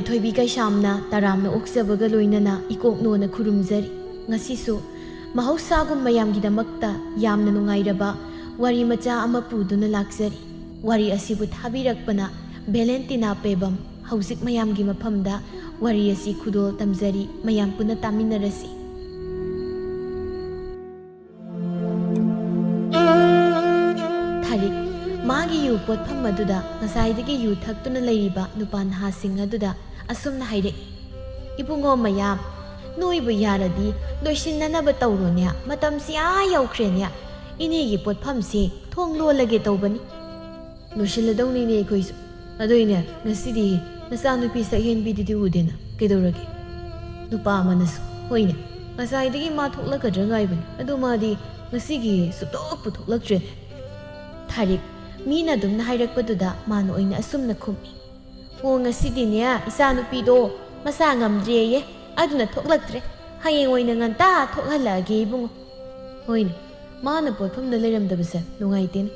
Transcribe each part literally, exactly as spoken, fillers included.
ꯊꯣꯏꯕꯤ ꯀꯩꯁꯥꯝꯅ ꯇꯔꯥꯝꯅ ꯑꯣꯛꯆꯕꯒ ꯂꯣꯏꯅꯅ ꯏꯀꯣꯛꯅꯣꯅ ꯈꯨꯔꯨꯝꯖꯔꯤ꯫ ꯉꯁꯤꯁꯨ ꯃꯍꯧꯁꯥꯒꯨꯝ ꯃꯌꯥꯝꯒꯤꯗꯃꯛꯇ ꯌꯥꯝꯅ ꯅꯨꯡꯉꯥꯏꯔꯕ ꯋꯥꯔꯤ ꯃꯆꯥ ꯑꯃ ꯄꯨꯗꯨꯅ ꯂꯥꯛꯆꯔꯤ꯫ ꯋꯥꯔꯤ ꯑꯁꯤꯕꯨ ꯊꯥꯕꯤꯔꯛꯄꯅ ꯚꯦꯂꯦꯟꯇꯤꯅꯥ ꯄꯦꯕꯝ꯫ ꯍꯧꯖꯤꯛ ꯃꯌꯥꯝꯒꯤ ꯃꯐꯝꯗ ꯋꯥꯔꯤ ꯑꯁꯤ ꯈꯨꯗꯣꯜ ꯇꯝꯖꯔꯤ, ꯃꯌꯥꯝ ꯄꯨꯟꯅ ꯇꯥꯃꯤꯟꯅꯔꯁꯤ꯫ ꯊꯥꯔꯤꯛ꯫ ꯃꯥꯒꯤ ꯌꯨ ꯄꯣꯠꯐꯝ ꯑꯗꯨꯗ ꯉꯁꯥꯏꯗꯒꯤ ꯌꯨ ꯊꯛꯇꯨꯅ ꯂꯩꯔꯤꯕ ꯅꯨꯄꯥ ꯅꯍꯥꯁꯤꯡ ꯑꯗꯨꯗ ꯑꯁꯨꯝꯅ ꯍꯥꯏꯔꯛꯏ, "ꯏꯕꯨꯡꯉꯣ ꯃꯌꯥꯝ, ꯅꯣꯏꯕꯨ ꯌꯥꯔꯗꯤ ꯂꯣꯏꯁꯤꯟꯅꯅꯕ ꯇꯧꯔꯣꯅꯦ, ꯃꯇꯝꯁꯤ ꯑꯥ ꯌꯧꯈ꯭ꯔꯦꯅꯦ꯫ ꯏꯅꯦꯒꯤ ꯄꯣꯠꯐꯝꯁꯦ ꯊꯣꯡ ꯂꯣꯜꯂꯒꯦ ꯇꯧꯕꯅꯤ"꯫ "ꯂꯣꯏꯁꯤꯜꯂꯗꯧꯅꯤꯅꯦ ꯑꯩꯈꯣꯏꯁꯨ꯫ ꯑꯗꯨꯏꯅꯦ, ꯉꯁꯤꯗꯤ ꯅꯆꯥꯅꯨꯄꯤ ꯁꯛꯍꯦꯟꯕꯤꯗꯨꯗꯤ ꯎꯗꯦꯅ꯫ ꯀꯩꯗꯧꯔꯒꯦ?" ꯅꯨꯄꯥ ꯑꯃꯅꯁꯨ, "ꯍꯣꯏꯅꯦ, ꯉꯁꯥꯏꯗꯒꯤ ꯃꯥ ꯊꯣꯛꯂꯛꯀꯗ꯭ꯔꯥ ꯉꯥꯏꯕꯅꯤ, ꯑꯗꯨ ꯃꯥꯗꯤ ꯉꯁꯤꯒꯤ ꯁꯨꯛꯊꯣꯛꯄꯨ ꯊꯣꯛꯂꯛꯇ꯭ꯔꯦꯅꯦ"꯫ ꯊꯥꯔꯤꯛ꯫ ꯃꯤꯅ ꯑꯗꯨꯝꯅ ꯍꯥꯏꯔꯛꯄꯗꯨꯗ ꯃꯥꯅ ꯑꯣꯏꯅ ꯑꯁꯨꯝꯅ ꯈꯨꯝꯃꯤ, "ꯑꯣ, ꯉꯁꯤꯗꯤꯅꯦ, ꯏꯆꯥꯅꯨꯄꯤꯗꯣ ꯃꯁꯥ ꯉꯝꯗ꯭ꯔꯦꯌꯦ, ꯑꯗꯨꯅ ꯊꯣꯛꯂꯛꯇ꯭ꯔꯦ꯫ ꯍꯌꯦꯡ ꯑꯣꯏꯅ ꯉꯟꯇꯥ ꯊꯣꯛꯍꯜꯂꯛꯑꯒꯦ ꯏꯕꯨꯡꯉꯣ"꯫ ꯍꯣꯏꯅꯦ, ꯃꯥꯅ ꯄꯣꯠꯐꯝꯗ ꯂꯩꯔꯝꯗꯕꯁꯦ ꯅꯨꯡꯉꯥꯏꯇꯦꯅꯦ꯫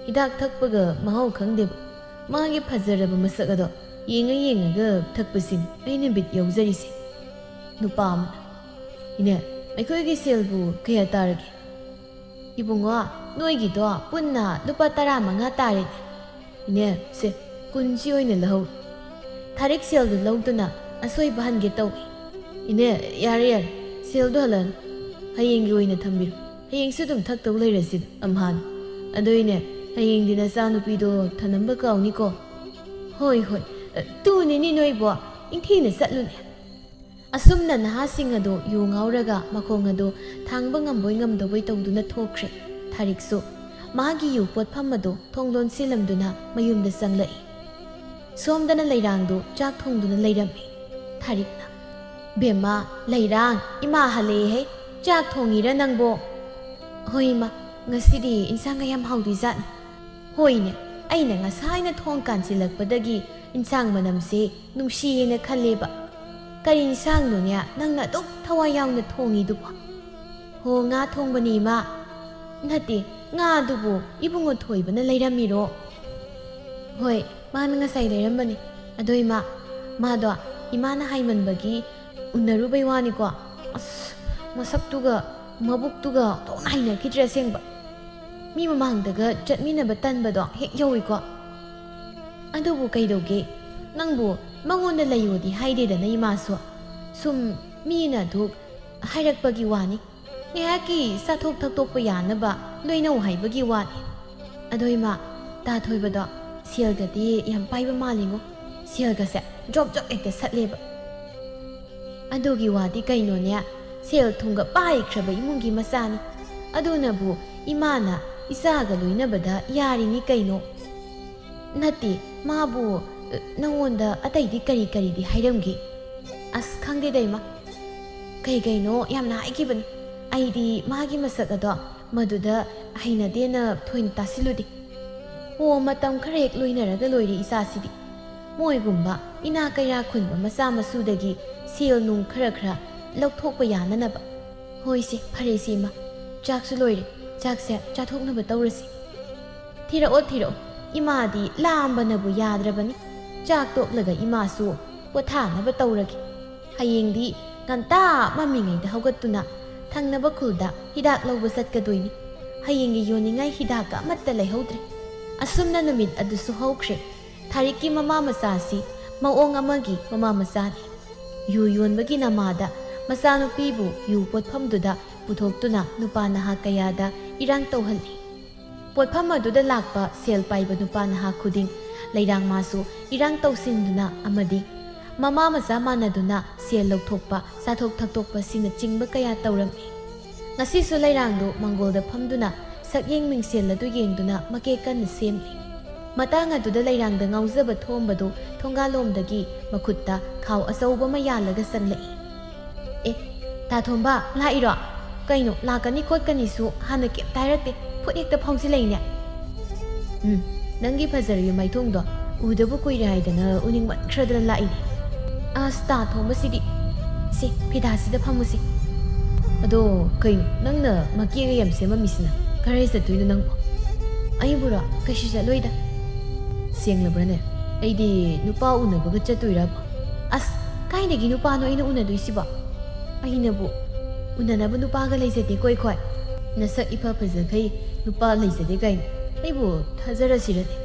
ꯍꯤꯗꯥꯛ ꯊꯛꯄꯒ ꯃꯍꯥꯎ ꯈꯪꯗꯦꯕ꯫ ꯃꯥꯒꯤ ꯐꯖꯔꯕ ꯃꯁꯛ ꯑꯗꯣ ꯌꯦꯡꯉ ꯌꯦꯡꯉꯒ ꯊꯛꯄꯁꯤꯅꯤ ꯑꯩꯅ ꯕꯤꯠ ꯌꯥꯎꯖꯔꯤꯁꯦ꯫ ꯅꯨꯄꯥ ꯑꯃꯅ, "ꯏꯅꯦ, ꯑꯩꯈꯣꯏꯒꯤ ꯁꯦꯜꯕꯨ ꯀꯌꯥ ꯇꯥꯔꯒꯦ?" "ꯏꯕꯨꯡꯉꯣ, ꯅꯣꯏꯒꯤꯗꯣ ꯄꯨꯟꯅ ꯂꯨꯄꯥ ꯇꯔꯥꯃꯉꯥ ꯇꯥꯔꯦꯅꯦ"꯫ "ꯏꯅꯦ, ꯁꯦ, ꯀꯨꯟꯁꯤ ꯑꯣꯏꯅ ꯂꯧꯍꯧ"꯫ ꯊꯥꯔꯤꯛ ꯁꯦꯜꯗꯨ ꯂꯧꯗꯨꯅ ꯑꯁꯣꯏꯕ ꯍꯟꯒꯦ ꯇꯧꯏ꯫ "ꯏꯅꯦ, ꯌꯥꯔꯦ, ꯌꯥꯔꯦ, ꯁꯦꯜꯗꯣ ꯍꯜꯂꯅꯨ꯫ ꯍꯌꯦꯡꯒꯤ ꯑꯣꯏꯅ ꯊꯝꯕꯤꯔꯣ꯫ ꯍꯌꯦꯡꯁꯨ ꯑꯗꯨꯝ ꯊꯛꯇꯧ ꯂꯩꯔꯁꯤꯗ ꯑꯝꯍꯥꯅꯤ꯫ ꯑꯗꯣ ꯏꯅꯦ, ꯍꯌꯦꯡꯗꯤ ꯅꯆꯥꯅꯨꯄꯤꯗꯣ ꯊꯅꯝꯕ ꯀꯥꯎꯅꯤꯀꯣ"꯫ "ꯍꯣꯏ, ꯍꯣꯏ, ꯇꯨꯅꯤꯅꯤ ꯅꯣꯏꯕꯣ, ꯏꯪꯊꯤꯅ ꯆꯠꯂꯨꯅꯦ"꯫ ꯑꯁꯨꯝꯅ ꯅꯍꯥꯁꯤꯡ ꯑꯗꯨ ꯌꯨ ꯉꯥꯎꯔꯒ ꯃꯈꯣꯡ ꯑꯗꯨ ꯊꯥꯡꯕ ꯉꯝꯕꯣꯏ ꯉꯝꯗꯕꯣꯏ ꯇꯧꯗꯨꯅ ꯊꯣꯛꯈ꯭ꯔꯦ꯫ ꯊꯥꯔꯤꯛꯁꯨ ꯃꯥꯒꯤ ꯌꯨ ꯄꯣꯠꯐꯝ ꯑꯗꯨ ꯊꯣꯡ ꯂꯣꯟꯁꯤꯜꯂꯝꯗꯨꯅ ꯃꯌꯨꯝꯗ ꯆꯪꯂꯛꯏ꯫ ꯁꯣꯝꯗꯅ ꯂꯩꯔꯥꯡꯗꯨ ꯆꯥꯛ ꯊꯣꯡꯗꯨꯅ ꯂꯩꯔꯝꯃꯤ꯫ ꯊꯥꯔꯤꯛꯅ, "ꯕꯦꯝꯃ, ꯂꯩꯔꯥꯡ, ꯏꯃꯥ ꯍꯜꯂꯛꯑꯦꯍꯦ꯫ ꯆꯥꯛ ꯊꯣꯡꯉꯤꯔ ꯅꯪꯕꯣ?" "ꯍꯣꯏ ꯏꯃꯥ, ꯉꯁꯤꯗꯤ ꯏꯟꯁꯥꯡꯒ ꯌꯥꯝ ꯍꯥꯎꯗꯣꯏꯖꯥꯠꯅꯤ"꯫ "ꯍꯣꯏꯅꯦ, ꯑꯩꯅ ꯉꯁꯥꯏꯅ ꯊꯣꯡ ꯀꯥꯟꯁꯤꯜꯂꯛꯄꯗꯒꯤ ꯏꯟꯁꯥꯡ ꯃꯅꯝꯁꯦ ꯅꯨꯡꯁꯤꯌꯦꯅ ꯈꯜꯂꯦꯕ꯫ ꯀꯔꯤ ꯏꯟꯁꯥꯡꯅꯣꯅꯦ ꯅꯪꯅ ꯑꯗꯨꯛ ꯊꯋꯥꯏ ꯌꯥꯎꯅ ꯊꯣꯡꯉꯤꯗꯨꯕꯣ?" "ꯍꯣ, ꯉꯥ ꯊꯣꯡꯕꯅꯤ ꯏꯃꯥ"꯫ "ꯅꯠꯇꯦ, ꯉꯥ ꯑꯗꯨꯕꯨ ꯏꯕꯨꯡꯉꯣ ꯊꯣꯏꯕꯅ ꯂꯩꯔꯝꯃꯤꯔꯣ?" "ꯍꯣꯏ, ꯃꯥꯅ ꯉꯁꯥꯏ ꯂꯩꯔꯝꯕꯅꯤ꯫ ꯑꯗꯣ ꯏꯃꯥ, ꯃꯥꯗꯣ ꯏꯃꯥꯅ ꯍꯥꯏꯃꯟꯕꯒꯤ ꯎꯅꯔꯨꯕꯩ ꯋꯥꯅꯤꯀꯣ꯫ ꯑꯁ, ꯃꯁꯛꯇꯨꯒ ꯃꯕꯨꯛꯇꯨꯒ ꯊꯣꯛꯅ ꯍꯩꯅꯈꯤꯗ꯭ꯔꯦ ꯑꯁꯦꯡꯕ꯫ ꯃꯤ ꯃꯃꯥꯡꯗꯒ ꯆꯠꯃꯤꯟꯅꯕ ꯇꯟꯕꯗꯣ ꯍꯦꯛ ꯌꯧꯏꯀꯣ꯫ ꯑꯗꯨꯕꯨ ꯀꯩꯗꯧꯒꯦ? ꯅꯪꯕꯨ ꯃꯉꯣꯟꯗ ꯂꯩꯌꯣꯗꯤ ꯍꯥꯏꯗꯦꯗꯅ ꯏꯃꯥꯁꯨ꯫ ꯁꯨꯝ ꯃꯤꯅ ꯑꯗꯨꯛ ꯍꯥꯏꯔꯛꯄꯒꯤ ꯋꯥꯅꯤ꯫ ꯉꯥꯏꯍꯥꯛꯀꯤ ꯆꯥꯊꯣꯛ ꯊꯛꯇꯣꯛꯄ ꯌꯥꯅꯕ ꯂꯣꯏꯅꯧ ꯍꯥꯏꯕꯒꯤ ꯋꯥꯅꯤ꯫ ꯑꯗꯣ ꯏꯃꯥ, ꯇꯥ ꯊꯣꯏꯕꯗꯣ ꯁꯦꯜꯒꯗꯤ ꯌꯥꯝ ꯄꯥꯏꯕ ꯃꯥꯜꯂꯤꯉꯣ꯫ ꯁꯦꯜꯒꯁꯦ ꯖꯣꯞ ꯖꯣꯞ ꯍꯦꯛꯇ ꯁꯠꯂꯦꯕ꯫ ꯑꯗꯨꯒꯤ ꯋꯥꯗꯤ ꯀꯩꯅꯣꯅꯦ, ꯁꯦꯜ ꯊꯨꯝꯒ ꯄꯥꯏꯈ꯭ꯔꯕ ꯏꯃꯨꯡꯒꯤ ꯃꯆꯥꯅꯤ꯫ ꯑꯗꯨꯅꯕꯨ ꯏꯃꯥꯅ ꯏꯆꯥꯒ ꯂꯣꯏꯅꯕꯗ ꯌꯥꯔꯤꯅꯤ ꯀꯩꯅꯣ꯫ ꯅꯠꯇꯦ, ꯃꯥꯕꯨ, ꯑ, ꯅꯪꯉꯣꯟꯗ ꯑꯇꯩꯗꯤ ꯀꯔꯤ ꯀꯔꯤꯗꯤ ꯍꯥꯏꯔꯝꯒꯦ? ꯑꯁ, ꯈꯪꯗꯦꯗ ꯏꯃꯥ꯫ ꯀꯩ ꯀꯩꯅꯣ ꯌꯥꯝꯅ ꯍꯥꯏꯈꯤꯕꯅꯤ꯫ ꯑꯩꯗꯤ ꯃꯥꯒꯤ ꯃꯁꯛ ꯑꯗꯣ ꯃꯗꯨꯗ ꯍꯩꯅꯗꯦꯅ ꯊꯣꯏꯅ ꯇꯥꯁꯤꯜꯂꯨꯗꯦ꯫ ꯑꯣ, ꯃꯇꯝ ꯈꯔ ꯍꯦꯛ ꯂꯣꯏꯅꯔꯒ ꯂꯣꯏꯔꯦ ꯏꯆꯥꯁꯤꯗꯤ꯫ ꯃꯣꯏꯒꯨꯝꯕ ꯏꯅꯥ ꯀꯩꯔꯥ ꯈꯨꯟꯕ ꯃꯆꯥ ꯃꯁꯨꯗꯒꯤ ꯁꯦꯜ ꯅꯨꯡ ꯈꯔ ꯈꯔ ꯂꯧꯊꯣꯛꯄ ꯌꯥꯅꯅꯕ꯫ ꯍꯣꯏꯁꯦ, ꯐꯔꯦꯁꯦ ꯏꯃꯥ꯫ ꯆꯥꯛꯁꯨ ꯂꯣꯏꯔꯦ꯫ ꯆꯥꯛꯁꯦ ꯆꯥꯊꯣꯛꯅꯕ ꯇꯧꯔꯁꯤ꯫ ꯊꯤꯔꯛꯑꯣ, ꯊꯤꯔꯛꯑꯣ꯫ ꯏꯃꯥꯗꯤ ꯂꯥꯝꯕꯅꯕꯨ ꯌꯥꯗ꯭ꯔꯕꯅꯤ꯫ ꯆꯥꯛ ꯇꯣꯛꯂꯒ ꯏꯃꯥꯁꯨ ꯄꯣꯊꯥꯅꯕ ꯇꯧꯔꯒꯦ꯫ ꯍꯌꯦꯡꯗꯤ ꯉꯟꯇꯥ ꯃꯝꯃꯤꯉꯩꯗ ꯍꯧꯒꯠꯇꯨꯅ ꯊꯪꯅꯕ ꯈꯨꯜꯗ ꯍꯤꯗꯥꯛ ꯂꯧꯕ ꯆꯠꯀꯗꯣꯏꯅꯤ꯫ ꯍꯌꯦꯡꯒꯤ ꯌꯣꯟꯅꯤꯡꯉꯥꯏ ꯍꯤꯗꯥꯛꯀ ꯑꯃꯠꯇ ꯂꯩꯍꯧꯗ꯭ꯔꯦ꯫ ꯑꯁꯨꯝꯅ ꯅꯨꯃꯤꯠ ꯑꯗꯨꯁꯨ ꯍꯧꯈ꯭ꯔꯦ꯫ ꯊꯥꯔꯤꯛꯀꯤ ꯃꯃꯥ ꯃꯆꯥꯁꯤ ꯃꯑꯣꯡ ꯑꯃꯒꯤ ꯃꯃꯥ ꯃꯆꯥꯅꯤ꯫ ꯌꯨ ꯌꯣꯟꯕꯒꯤ ꯅꯃꯥꯗ ꯃꯆꯥꯅꯨꯄꯤꯕꯨ ꯌꯨ ꯄꯣꯠꯐꯝꯗꯨꯗ ꯄꯨꯊꯣꯛꯇꯨꯅ ꯅꯨꯄꯥ ꯅꯍꯥ ꯀꯌꯥꯗ ꯏꯔꯥꯡ ꯇꯧꯍꯜꯂꯤ꯫ ꯄꯣꯠꯐꯝ ꯑꯗꯨꯗ ꯂꯥꯛꯄ ꯁꯦꯜ ꯄꯥꯏꯕ ꯅꯨꯄꯥ ꯅꯍꯥ ꯈꯨꯗꯤꯡ ꯂꯩꯔꯥꯡ ꯃꯥꯁꯨ ꯏꯔꯥꯡ ꯇꯧꯁꯤꯟꯗꯨꯅ ꯑꯃꯗꯤ ꯃꯃꯥ ꯃꯆꯥ ꯃꯥꯟꯅꯗꯨꯅ ꯁꯦꯜ ꯂꯧꯊꯣꯛꯄ, ꯆꯥꯊꯣꯛ ꯊꯛꯇꯣꯛꯄꯁꯤꯡꯅꯆꯤꯡꯕ ꯀꯌꯥ ꯇꯧꯔꯝꯃꯤ꯫ ꯉꯁꯤꯁꯨ ꯂꯩꯔꯥꯡꯗꯨ ꯃꯪꯒꯣꯜꯗ ꯐꯝꯗꯨꯅ ꯁꯛꯌꯦꯡ ꯃꯤꯡꯁꯦꯜ ꯑꯗꯨ ꯌꯦꯡꯗꯨꯅ ꯃꯀꯦ ꯀꯟꯅ ꯁꯦꯝꯂꯤ꯫ ꯃꯇꯥꯡ ꯑꯗꯨꯗ ꯂꯩꯔꯥꯡꯗ ꯉꯥꯎꯖꯕ ꯊꯣꯝꯕꯗꯨ ꯊꯣꯡꯒꯥꯜꯂꯣꯝꯗꯒꯤ ꯃꯈꯨꯠꯇ ꯈꯥꯎ ꯑꯆꯧꯕ ꯑꯃ ꯌꯥꯜꯂꯒ ꯆꯪꯂꯛꯏ꯫ "ꯑꯦ, ꯇꯥ ꯊꯣꯝꯕ, ꯂꯥꯛꯏꯔꯣ? ꯀꯩꯅꯣ, ꯂꯥꯛꯀꯅꯤ ꯈꯣꯠꯀꯅꯤꯁꯨ ꯍꯥꯟꯅ ꯀꯩꯝꯇ ꯍꯥꯏꯔꯛꯇꯦ, ꯐꯨꯠ ꯍꯦꯛꯇ ꯐꯥꯎꯖꯤꯜꯂꯛꯏꯅꯦ?" "ꯎꯝ, ꯅꯪꯒꯤ ꯐꯖꯔꯕꯤ ꯃꯥꯏꯊꯣꯡꯗꯣ ꯎꯗꯕ ꯀꯨꯏꯔꯦ ꯍꯥꯏꯗꯅ ꯎꯅꯤꯡꯃꯟꯈ꯭ꯔꯗꯅ ꯂꯥꯛꯏꯅꯦ꯫ ꯑꯁ, ꯇꯥ ꯊꯣꯝꯕꯁꯤꯗꯤ꯫ ꯁꯦ, ꯐꯤꯗꯥꯁꯤꯗ ꯐꯝꯃꯨꯁꯦ꯫ ꯑꯗꯣ ꯀꯩꯅꯣ, ꯅꯪꯅ ꯃꯀꯦꯒ ꯌꯥꯝ ꯁꯦꯝꯃꯝꯃꯤꯁꯤꯅ? ꯀꯔꯥꯏ ꯆꯠꯇꯣꯏꯅꯣ ꯅꯪꯕꯣ?" "ꯑꯩꯕꯨꯔꯣ? ꯀꯩꯁꯨ ꯆꯠꯂꯣꯏꯗ꯫" "ꯁꯦꯡꯂꯕ꯭ꯔꯅꯦ? ꯑꯩꯗꯤ ꯅꯨꯄꯥ ꯎꯅꯕꯒ ꯆꯠꯇꯣꯏꯔꯕ?" ꯑꯁ, ꯀꯥꯏꯗꯒꯤ ꯅꯨꯄꯥꯅꯣ ꯑꯩꯅ ꯎꯅꯗꯣꯏꯁꯤꯕꯣ? ꯑꯩꯅꯕꯨ ꯎꯅꯅꯕ ꯅꯨꯄꯥꯒ ꯂꯩꯖꯗꯦ ꯀꯣꯏꯈꯣꯏ꯫ ꯅꯁꯛ ꯏꯐ ꯐꯖꯈꯩ ꯅꯨꯄꯥ ꯂꯩꯖꯗꯦ ꯀꯥꯏꯅ ꯑꯩꯕꯨ ꯊꯥꯖꯔꯁꯤꯔꯅꯦ?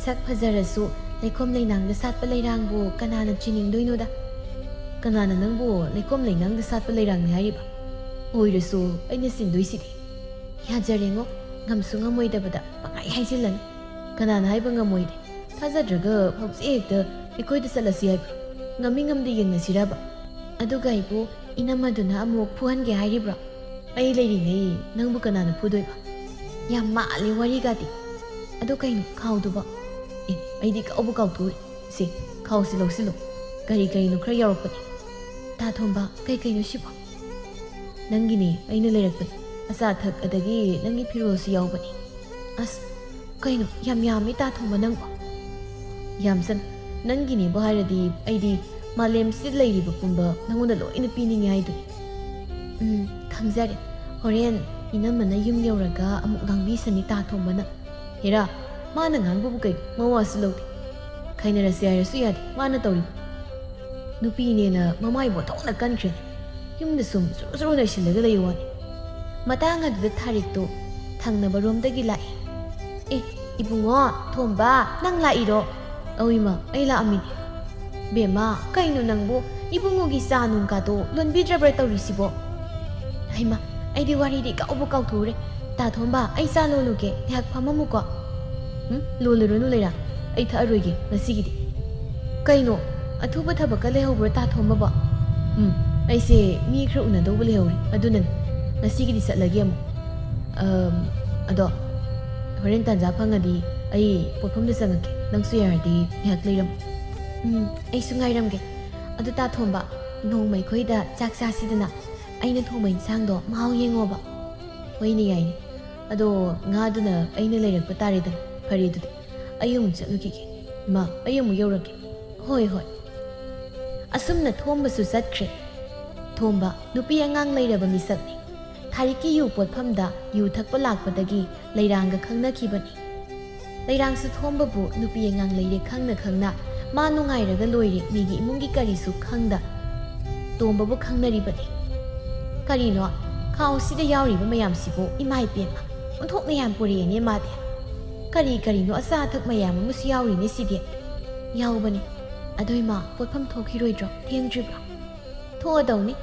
ꯁꯛ ꯐꯖꯔꯁꯨ ꯂꯩꯈꯣꯝ ꯂꯩꯅꯥꯡꯗ ꯁꯥꯠꯄ ꯂꯩꯔꯥꯡꯕꯨ ꯀꯅꯥꯅ ꯆꯤꯅꯤꯡꯗꯣꯏꯅꯣꯗ? ꯀꯅꯥꯅ ꯅꯪꯕꯨ ꯂꯩꯈꯣꯝ ꯂꯩꯅꯥꯡꯗ ꯁꯥꯠꯄ ꯂꯩꯔꯥꯡꯅꯤ ꯍꯥꯏꯔꯤꯕ? ꯑꯣꯏꯔꯁꯨ ꯑꯩꯅ ꯆꯤꯟꯗꯣꯏꯁꯤꯗꯤ꯫ ꯌꯥꯖꯔꯦꯉꯣ, ꯉꯝꯁꯨ ꯉꯝꯃꯣꯏꯗꯕꯗ ꯄꯪꯍꯥꯏ ꯍꯥꯏꯖꯤꯜꯂꯅꯨ꯫ ꯀꯅꯥꯅ ꯍꯥꯏꯕ ꯉꯝꯃꯣꯏꯗꯦ? ꯊꯥꯖꯗ꯭ꯔꯒ ꯍꯧꯖꯤꯛ ꯍꯦꯛꯇ ꯑꯩꯈꯣꯏꯗ ꯆꯠꯂꯁꯤ ꯍꯥꯏꯕ꯭ꯔꯣ? ꯉꯝꯃꯤ ꯉꯝꯗꯦ ꯌꯦꯡꯅꯁꯤꯔꯕ? ꯑꯗꯨꯒ ꯑꯩꯕꯨ ꯏꯅꯝꯃꯗꯨꯅ ꯑꯃꯨꯛ ꯐꯨꯍꯟꯒꯦ ꯍꯥꯏꯔꯤꯕ꯭ꯔꯣ? ꯑꯩ ꯂꯩꯔꯤꯉꯩ ꯅꯪꯕꯨ ꯀꯅꯥꯅ ꯐꯨꯗꯣꯏꯕ? ꯌꯥꯝ ꯃꯥꯜꯂꯦ ꯋꯥꯔꯤꯒꯗꯤ꯫ ꯑꯗꯨ ꯀꯩꯅꯣ ꯈꯥꯎꯗꯨꯕꯣ? ꯑꯦ, ꯑꯩꯗꯤ ꯀꯥꯎꯕꯨ ꯀꯥꯎꯊꯣꯛꯎꯔꯦ꯫ ꯁꯦ, ꯈꯥꯎꯁꯤ ꯂꯧꯁꯤꯜꯂꯣ꯫ ꯀꯔꯤ ꯀꯔꯤꯅꯣ ꯈꯔ ꯌꯥꯎꯔꯛꯄꯅꯤ꯫ ꯇꯥ ꯊꯣꯝꯕ, ꯀꯩ ꯀꯩꯅꯣ ꯁꯤꯕꯣ? ꯅꯪꯒꯤꯅꯦ, ꯑꯩꯅ ꯂꯩꯔꯛꯄꯅꯤ꯫ ꯑꯆꯥ ꯑꯊꯛ ꯑꯗꯒꯤ ꯅꯪꯒꯤ ꯐꯤꯔꯣꯜꯁꯨ ꯌꯥꯎꯕꯅꯤ꯫ ꯑꯁ, ꯀꯩꯅꯣ ꯌꯥꯝ ꯌꯥꯝꯃꯤ ꯇꯥ ꯊꯣꯝꯕ ꯅꯪꯕꯣ꯫ ꯌꯥꯝꯁꯟ, ꯅꯪꯒꯤꯅꯦꯕꯨ ꯍꯥꯏꯔꯗꯤ ꯑꯩꯗꯤ ꯃꯥꯂꯦꯝꯁꯤꯗ ꯂꯩꯔꯤꯕ ꯄꯨꯝꯕ ꯅꯪꯉꯣꯟꯗ ꯂꯣꯏꯅ ꯄꯤꯅꯤꯡꯉꯦ ꯍꯥꯏꯗꯨꯅꯤ꯫ ꯎꯝ, ꯈꯪꯖꯔꯦ꯫ ꯍꯣꯔꯦꯟ ꯏꯅꯝꯃꯅ ꯌꯨꯝ ꯌꯧꯔꯒ ꯑꯃꯨꯛ ꯉꯥꯡꯕꯤꯁꯅꯤ ꯇꯥ ꯊꯣꯝꯕꯅ꯫ ꯍꯦꯔꯥ, ꯃꯥꯅ ꯉꯥꯡꯕꯕꯨ ꯀꯩꯅꯣ? ꯃꯋꯥꯁꯨ ꯂꯧꯗꯦ꯫ ꯈꯥꯏꯅꯔꯁꯤ ꯍꯥꯏꯔꯁꯨ ꯌꯥꯗꯦ, ꯃꯥꯅ ꯇꯧꯔꯤꯕ꯫ ꯅꯨꯄꯤꯅꯦꯅ ꯃꯃꯥꯏꯕꯨ ꯑꯣꯟꯊꯣꯛꯅ ꯀꯟꯈ꯭ꯔꯦꯅꯦ꯫ ꯌꯨꯝꯗ ꯁꯨꯝ ꯁꯨꯔꯨ ꯁꯨꯔꯨ ꯅꯩꯁꯤꯜꯂꯒ ꯂꯩ ꯋꯥꯅꯤ꯫ ꯃꯇꯥꯡ ꯑꯗꯨꯗ ꯊꯥꯔꯤꯛꯇꯣ ꯊꯪꯅꯕ ꯔꯣꯝꯗꯒꯤ ꯂꯥꯛꯏ꯫ "ꯑꯦ, ꯏꯕꯨꯡꯉꯣ, ꯊꯣꯝꯕ, ꯅꯪ ꯂꯥꯛꯏꯔꯣ?" "ꯑꯧ ꯏꯃꯥ, ꯑꯩ ꯂꯥꯛꯑꯝꯃꯤꯅꯦ꯫" "ꯕꯦꯝꯃ, ꯀꯩꯅꯣ ꯅꯪꯕꯨ? ꯏꯕꯨꯡꯉꯣꯒꯤ ꯆꯥ ꯅꯨꯡ ꯀꯥꯗꯣ ꯂꯣꯟꯕꯤꯗ꯭ꯔꯕ꯭ꯔꯥ ꯇꯧꯔꯤꯁꯤꯕꯣ?" "ꯍꯩꯃꯥ, ꯑꯩꯗꯤ ꯋꯥꯔꯤꯗꯤ ꯀꯥꯎꯕꯨ ꯀꯥꯎꯊꯣꯛꯎꯔꯦ꯫ ꯇꯥ ꯊꯣꯝꯕ, ꯑꯩ ꯆꯥ ꯂꯣꯜꯂꯨꯒꯦ, ꯉꯥꯏꯍꯥꯛ ꯐꯝꯃꯝꯃꯨꯀꯣ꯫" "ꯎꯝ, ꯂꯣꯜꯂꯨꯔꯅꯨ ꯂꯩꯔꯥ, ꯑꯩ ꯊꯛꯑꯔꯣꯏꯒꯦ ꯉꯁꯤꯒꯤꯗꯤ꯫" "ꯀꯩꯅꯣ, ꯑꯊꯨꯕ ꯊꯕꯛꯀ ꯂꯩꯍꯧꯕ꯭ꯔꯣ ꯇꯥ ꯊꯣꯝꯕꯕꯣ?" "ꯎꯝ, ꯑꯩꯁꯦ ꯃꯤ ꯈꯔ ꯎꯅꯗꯧꯕ ꯂꯩꯍꯧꯔꯦ, ꯑꯗꯨꯅꯅꯦ꯫ ꯉꯁꯤꯒꯤꯗꯤ ꯆꯠꯂꯒꯦ ꯑꯃꯨꯛ꯫ ꯑꯝ, ꯑꯗꯣ ꯍꯣꯔꯦꯟ ꯇꯥꯟꯖꯥ ꯐꯪꯉꯗꯤ ꯑꯩ ꯄꯣꯠꯐꯝꯗ ꯆꯪꯉꯛꯀꯦ, ꯅꯪꯁꯨ ꯌꯥꯔꯗꯤ ꯉꯥꯏꯍꯥꯛ ꯂꯩꯔꯝꯃꯨ꯫" "ꯎꯝ, ꯑꯩꯁꯨ ꯉꯥꯏꯔꯝꯒꯦ꯫ ꯑꯗꯨ ꯇꯥ ꯊꯣꯝꯕ, ꯅꯣꯡꯃ ꯑꯩꯈꯣꯏꯗ ꯆꯥꯛ ꯆꯥꯁꯤꯗꯅ꯫ ꯑꯩꯅ ꯊꯣꯡꯕ ꯏꯟꯁꯥꯡꯗꯣ ꯃꯍꯥꯎ ꯌꯦꯡꯉꯣꯕ꯫" "ꯍꯣꯏꯅꯦ, ꯌꯥꯏꯅꯦ꯫ ꯑꯗꯣ ꯉꯥꯗꯨꯅ ꯑꯩꯅ ꯂꯩꯔꯛꯄ ꯇꯥꯔꯦꯗꯅ꯫ ꯐꯔꯦ ꯑꯗꯨꯗꯤ, ꯑꯩ ꯑꯃꯨꯛ ꯆꯠꯂꯨꯈꯤꯒꯦ꯫ ꯏꯃꯥ, ꯑꯩ ꯑꯃꯨꯛ ꯌꯧꯔꯛꯀꯦ꯫" "ꯍꯣꯏ, ꯍꯣꯏ꯫" ꯑꯁꯨꯝꯅ ꯊꯣꯝꯕꯁꯨ ꯆꯠꯈ꯭ꯔꯦ꯫ ꯊꯣꯝꯕ ꯅꯨꯄꯤ ꯑꯉꯥꯡ ꯂꯩꯔꯕ ꯃꯤꯁꯛꯅꯤ꯫ ꯊꯥꯔꯤꯛꯀꯤ ꯌꯨ ꯄꯣꯠꯐꯝꯗ ꯌꯨ ꯊꯛꯄ ꯂꯥꯛꯄꯗꯒꯤ ꯂꯩꯔꯥꯡꯒ ꯈꯪꯅꯈꯤꯕꯅꯤ꯫ ꯂꯩꯔꯥꯡꯁꯨ ꯊꯣꯝꯕꯕꯨ ꯅꯨꯄꯤ ꯑꯉꯥꯡ ꯂꯩꯔꯦ ꯈꯪꯅ ꯈꯪꯅ ꯃꯥ ꯅꯨꯡꯉꯥꯏꯔꯒ ꯂꯣꯏꯔꯦ, ꯃꯤꯒꯤ ꯏꯃꯨꯡꯒꯤ ꯀꯔꯤꯁꯨ ꯈꯪꯗ꯫ ꯇꯣꯝꯕꯕꯨ ꯈꯪꯅꯔꯤꯕꯅꯤ꯫ ꯀꯔꯤꯅꯣ ꯈꯥꯎꯁꯤꯗ ꯌꯥꯎꯔꯤꯕ ꯃꯌꯥꯝꯁꯤꯕꯨ? ꯏꯃꯥ ꯏꯄꯦꯝꯃ, ꯑꯣꯟꯊꯣꯛꯅ ꯌꯥꯝ ꯄꯨꯔꯛꯑꯦꯅꯦ ꯃꯥꯗꯤ꯫ ꯀꯔꯤ ꯀꯔꯤꯅꯣ ꯑꯆꯥ ꯑꯊꯛ ꯃꯌꯥꯝ ꯑꯃꯁꯨ ꯌꯥꯎꯔꯤꯅꯦ ꯁꯤꯗꯤ꯫ ꯌꯥꯎꯕꯅꯤ꯫ ꯑꯗꯣ ꯏꯃꯥ, ꯄꯣꯠꯐꯝ ꯊꯣꯛꯈꯤꯔꯣꯏꯗ꯭ꯔꯣ? ꯊꯦꯡꯗ꯭ꯔꯤꯕ꯭ꯔꯣ? ꯊꯣꯛꯑꯗꯧꯅꯤ꯫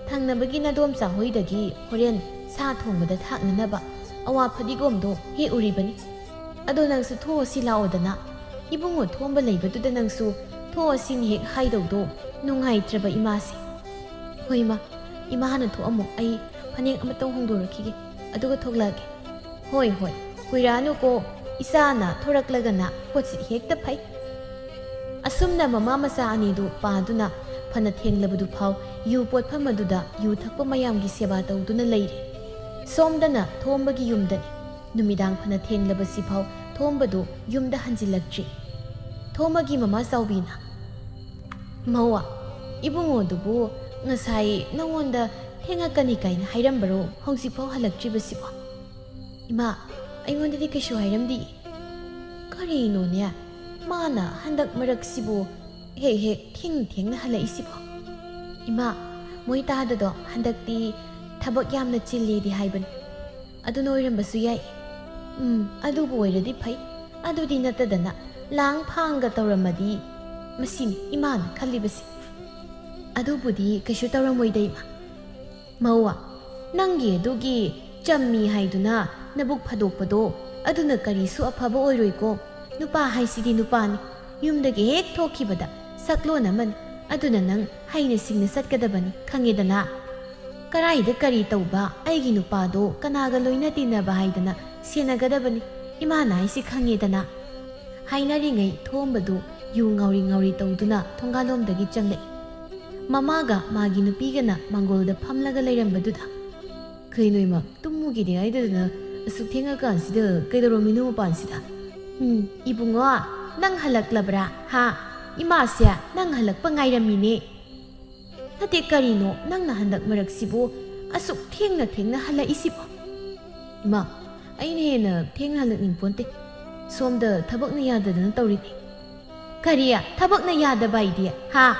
ꯊꯪꯅꯕꯒꯤ ꯅꯗꯣꯝꯆꯥ ꯍꯣꯏꯗꯒꯤ ꯍꯣꯔꯦꯟ ꯁꯥ ꯊꯣꯡꯕꯗ ꯊꯥꯛꯅꯅꯕ ꯑꯋꯥ ꯐꯗꯤꯒꯣꯝꯗꯣ ꯍꯦꯛꯎꯔꯤꯕꯅꯤ꯫ ꯑꯗꯣ ꯅꯪꯁꯨ ꯊꯣꯛꯑꯁꯤ ꯂꯥꯛꯑꯣꯗꯅ꯫ ꯏꯕꯨꯡꯉꯣ ꯊꯣꯝꯕ ꯂꯩꯕꯗꯨꯗ ꯅꯪꯁꯨ ꯊꯣꯛꯑꯁꯤꯅ ꯍꯦꯛ ꯍꯥꯏꯗꯧꯗꯣ ꯅꯨꯡꯉꯥꯏꯇ꯭ꯔꯕ ꯏꯃꯥꯁꯦ꯫ ꯍꯣꯏ ꯏꯃꯥ, ꯏꯃꯥ ꯍꯥꯟꯅ ꯊꯣꯛꯑꯝꯃꯣ, ꯑꯩ ꯐꯅꯦꯛ ꯑꯃꯇꯪ ꯍꯣꯡꯗꯣꯔꯛꯈꯤꯒꯦ, ꯑꯗꯨꯒ ꯊꯣꯛꯂꯛꯑꯒꯦ꯫ ꯍꯣꯏ ꯍꯣꯏ, ꯀꯨꯏꯔꯛꯑꯅꯨꯀꯣ, ꯏꯆꯥꯅ ꯊꯣꯔꯛꯂꯒꯅ ꯄꯣꯠꯁꯤ ꯍꯦꯛꯇ ꯐꯩ꯫ ꯑꯁꯨꯝꯅ ꯃꯃꯥ ꯃꯆꯥ ꯑꯅꯤꯗꯨ ꯄꯥꯗꯨꯅ ꯐꯅ ꯊꯦꯡꯂꯕꯗꯨ ꯐꯥꯎ ꯌꯨ ꯄꯣꯠꯐꯝ ꯑꯗꯨꯗ ꯌꯨ ꯊꯛꯄ ꯃꯌꯥꯝꯒꯤ ꯁꯦꯕꯥ ꯇꯧꯗꯨꯅ ꯂꯩꯔꯦ꯫ ꯁꯣꯝꯗꯅ ꯊꯣꯝꯕꯒꯤ ꯌꯨꯝꯗꯅꯤ꯫ ꯅꯨꯃꯤꯗꯥꯡ ꯐꯅ ꯊꯦꯡꯂꯕꯁꯤꯐꯥꯎ ꯊꯣꯝꯕꯗꯨ ꯌꯨꯝꯗ ꯍꯟꯖꯤꯜꯂꯛꯇ꯭ꯔꯤ꯫ ꯊꯣꯝꯕꯒꯤ ꯃꯃꯥ ꯆꯥꯎꯕꯤꯅ, "ꯃꯧꯋꯥ, ꯏꯕꯨꯡꯉꯣꯗꯨꯕꯨ ꯉꯁꯥꯏ ꯅꯉꯣꯟꯗ ꯊꯦꯡꯉꯛꯀꯅꯤ ꯀꯥꯏꯅ ꯍꯥꯏꯔꯝꯕꯔꯣ? ꯍꯧꯖꯤꯛꯐꯥꯎ ꯍꯜꯂꯛꯇ꯭ꯔꯤꯕꯁꯤꯕꯣ?" "ꯏꯃꯥ, ꯑꯩꯉꯣꯟꯗꯗꯤ ꯀꯩꯁꯨ ꯍꯥꯏꯔꯝꯗꯦ꯫ ꯀꯔꯤꯅꯣꯅꯦ, ꯃꯥꯅ ꯍꯟꯗꯛ ꯃꯔꯛꯁꯤꯕꯨ ꯍꯦꯛ ꯍꯦꯛ ꯊꯦꯡ ꯊꯦꯡꯅ ꯍꯜꯂꯛꯏꯁꯤꯕꯣ?" "ꯏꯃꯥ, ꯃꯣꯏ ꯇꯥꯗꯗꯣ ꯍꯟꯗꯛꯇꯤ ꯊꯕꯛ ꯌꯥꯝꯅ ꯆꯤꯜꯂꯦꯗꯤ ꯍꯥꯏꯕꯅꯤ꯫ ꯑꯗꯨꯅ ꯑꯣꯏꯔꯝꯕꯁꯨ ꯌꯥꯏ꯫ ꯎꯝ, ꯑꯗꯨꯕꯨ ꯑꯣꯏꯔꯗꯤ ꯐꯩ꯫ ꯑꯗꯨꯗꯤ ꯅꯠꯇꯗꯅ ꯂꯥꯡ ꯐꯥꯡꯒ ꯇꯧꯔꯝꯃꯗꯤ꯫ ꯃꯁꯤꯅꯤ ꯏꯃꯥꯅ ꯈꯜꯂꯤꯕꯁꯤ꯫ ꯑꯗꯨꯕꯨꯗꯤ ꯀꯩꯁꯨ ꯇꯧꯔꯝꯃꯣꯏꯗ ꯏꯃꯥ꯫ ꯃꯧꯋꯥ, ꯅꯪꯒꯤ ꯑꯗꯨꯒꯤ ꯆꯝꯃꯤ ꯍꯥꯏꯗꯨꯅ ꯅꯕꯨꯛ ꯐꯥꯗꯣꯛꯄꯗꯣ, ꯑꯗꯨꯅ ꯀꯔꯤꯁꯨ ꯑꯐꯕ ꯑꯣꯏꯔꯣꯏꯀꯣ꯫ ꯅꯨꯄꯥ ꯍꯥꯏꯁꯤꯗꯤ ꯅꯨꯄꯥꯅꯤ꯫ ꯌꯨꯝꯗꯒꯤ ꯍꯦꯛ ꯊꯣꯛꯈꯤꯕꯗ ꯁꯛꯂꯣꯟ ꯑꯃꯅꯤ꯫ ꯑꯗꯨꯅ ꯅꯪ ꯍꯩꯅ ꯁꯤꯡꯅ ꯆꯠꯀꯗꯕꯅꯤ, ꯈꯪꯉꯦꯗꯅ? ꯀꯔꯥꯏꯗ ꯀꯔꯤ ꯇꯧꯕ, ꯑꯩꯒꯤ ꯅꯨꯄꯥꯗꯣ ꯀꯅꯥꯒ ꯂꯣꯏꯅ ꯇꯤꯟꯅꯕ ꯍꯥꯏꯗꯅ ꯁꯦꯟꯅꯒꯗꯕꯅꯤ, ꯏꯃꯥꯅ ꯍꯥꯏꯁꯤ ꯈꯪꯉꯦꯗꯅ?" ꯍꯥꯏꯅꯔꯤꯉꯩ ꯊꯣꯝꯕꯗꯨ ꯌꯨ ꯉꯥꯎꯔꯤ ꯉꯥꯎꯔꯤ ꯇꯧꯗꯨꯅ ꯊꯣꯡꯒꯥꯜꯂꯣꯝꯗꯒꯤ ꯆꯪꯂꯛꯏ꯫ ꯃꯃꯥꯒ ꯃꯥꯒꯤ ꯅꯨꯄꯤꯒꯅ ꯃꯥꯡꯒꯣꯜꯗ ꯐꯝꯂꯒ ꯂꯩꯔꯝꯕꯗꯨꯗ, "ꯀꯩꯅꯣ ꯏꯃꯥ, ꯇꯨꯝꯃꯨꯒꯦꯗꯤ ꯍꯥꯏꯗꯗꯅ ꯑꯁꯨꯛ ꯊꯦꯡꯉꯀꯥꯟꯁꯤꯗ ꯀꯩꯗꯧꯔꯝꯃꯤꯅꯣ ꯃꯄꯥꯟꯁꯤꯗ?" "ꯎꯝ, ꯏꯕꯨꯡꯉꯣ, ꯅꯪ ꯍꯜꯂꯛꯂꯕ꯭ꯔꯥ? ꯍꯥ? ꯏꯃꯥꯁꯦ ꯅꯪ ꯍꯜꯂꯛꯄ ꯉꯥꯏꯔꯝꯃꯤꯅꯦ꯫ ꯅꯠꯇꯦ, ꯀꯔꯤꯅꯣ ꯅꯪꯅ ꯍꯟꯗꯛ ꯃꯔꯛꯁꯤꯕꯨ ꯑꯁꯨꯛ ꯊꯦꯡꯅ ꯊꯦꯡꯅ ꯍꯜꯂꯛꯏꯁꯤꯕꯣ?" "ꯏꯃꯥ, ꯑꯩꯅ ꯍꯦꯟꯅ ꯊꯦꯡꯅ ꯍꯜꯂꯛꯅꯤꯡ ꯄꯣꯟꯇꯦ꯫ ꯁꯣꯝꯗ ꯊꯕꯛꯅ ꯌꯥꯗꯗꯅ ꯇꯧꯔꯤꯅꯤ꯫" "ꯀꯔꯤ? ꯊꯕꯛꯅ ꯌꯥꯗꯕ ꯍꯥꯏꯗꯤ? ꯍꯥ?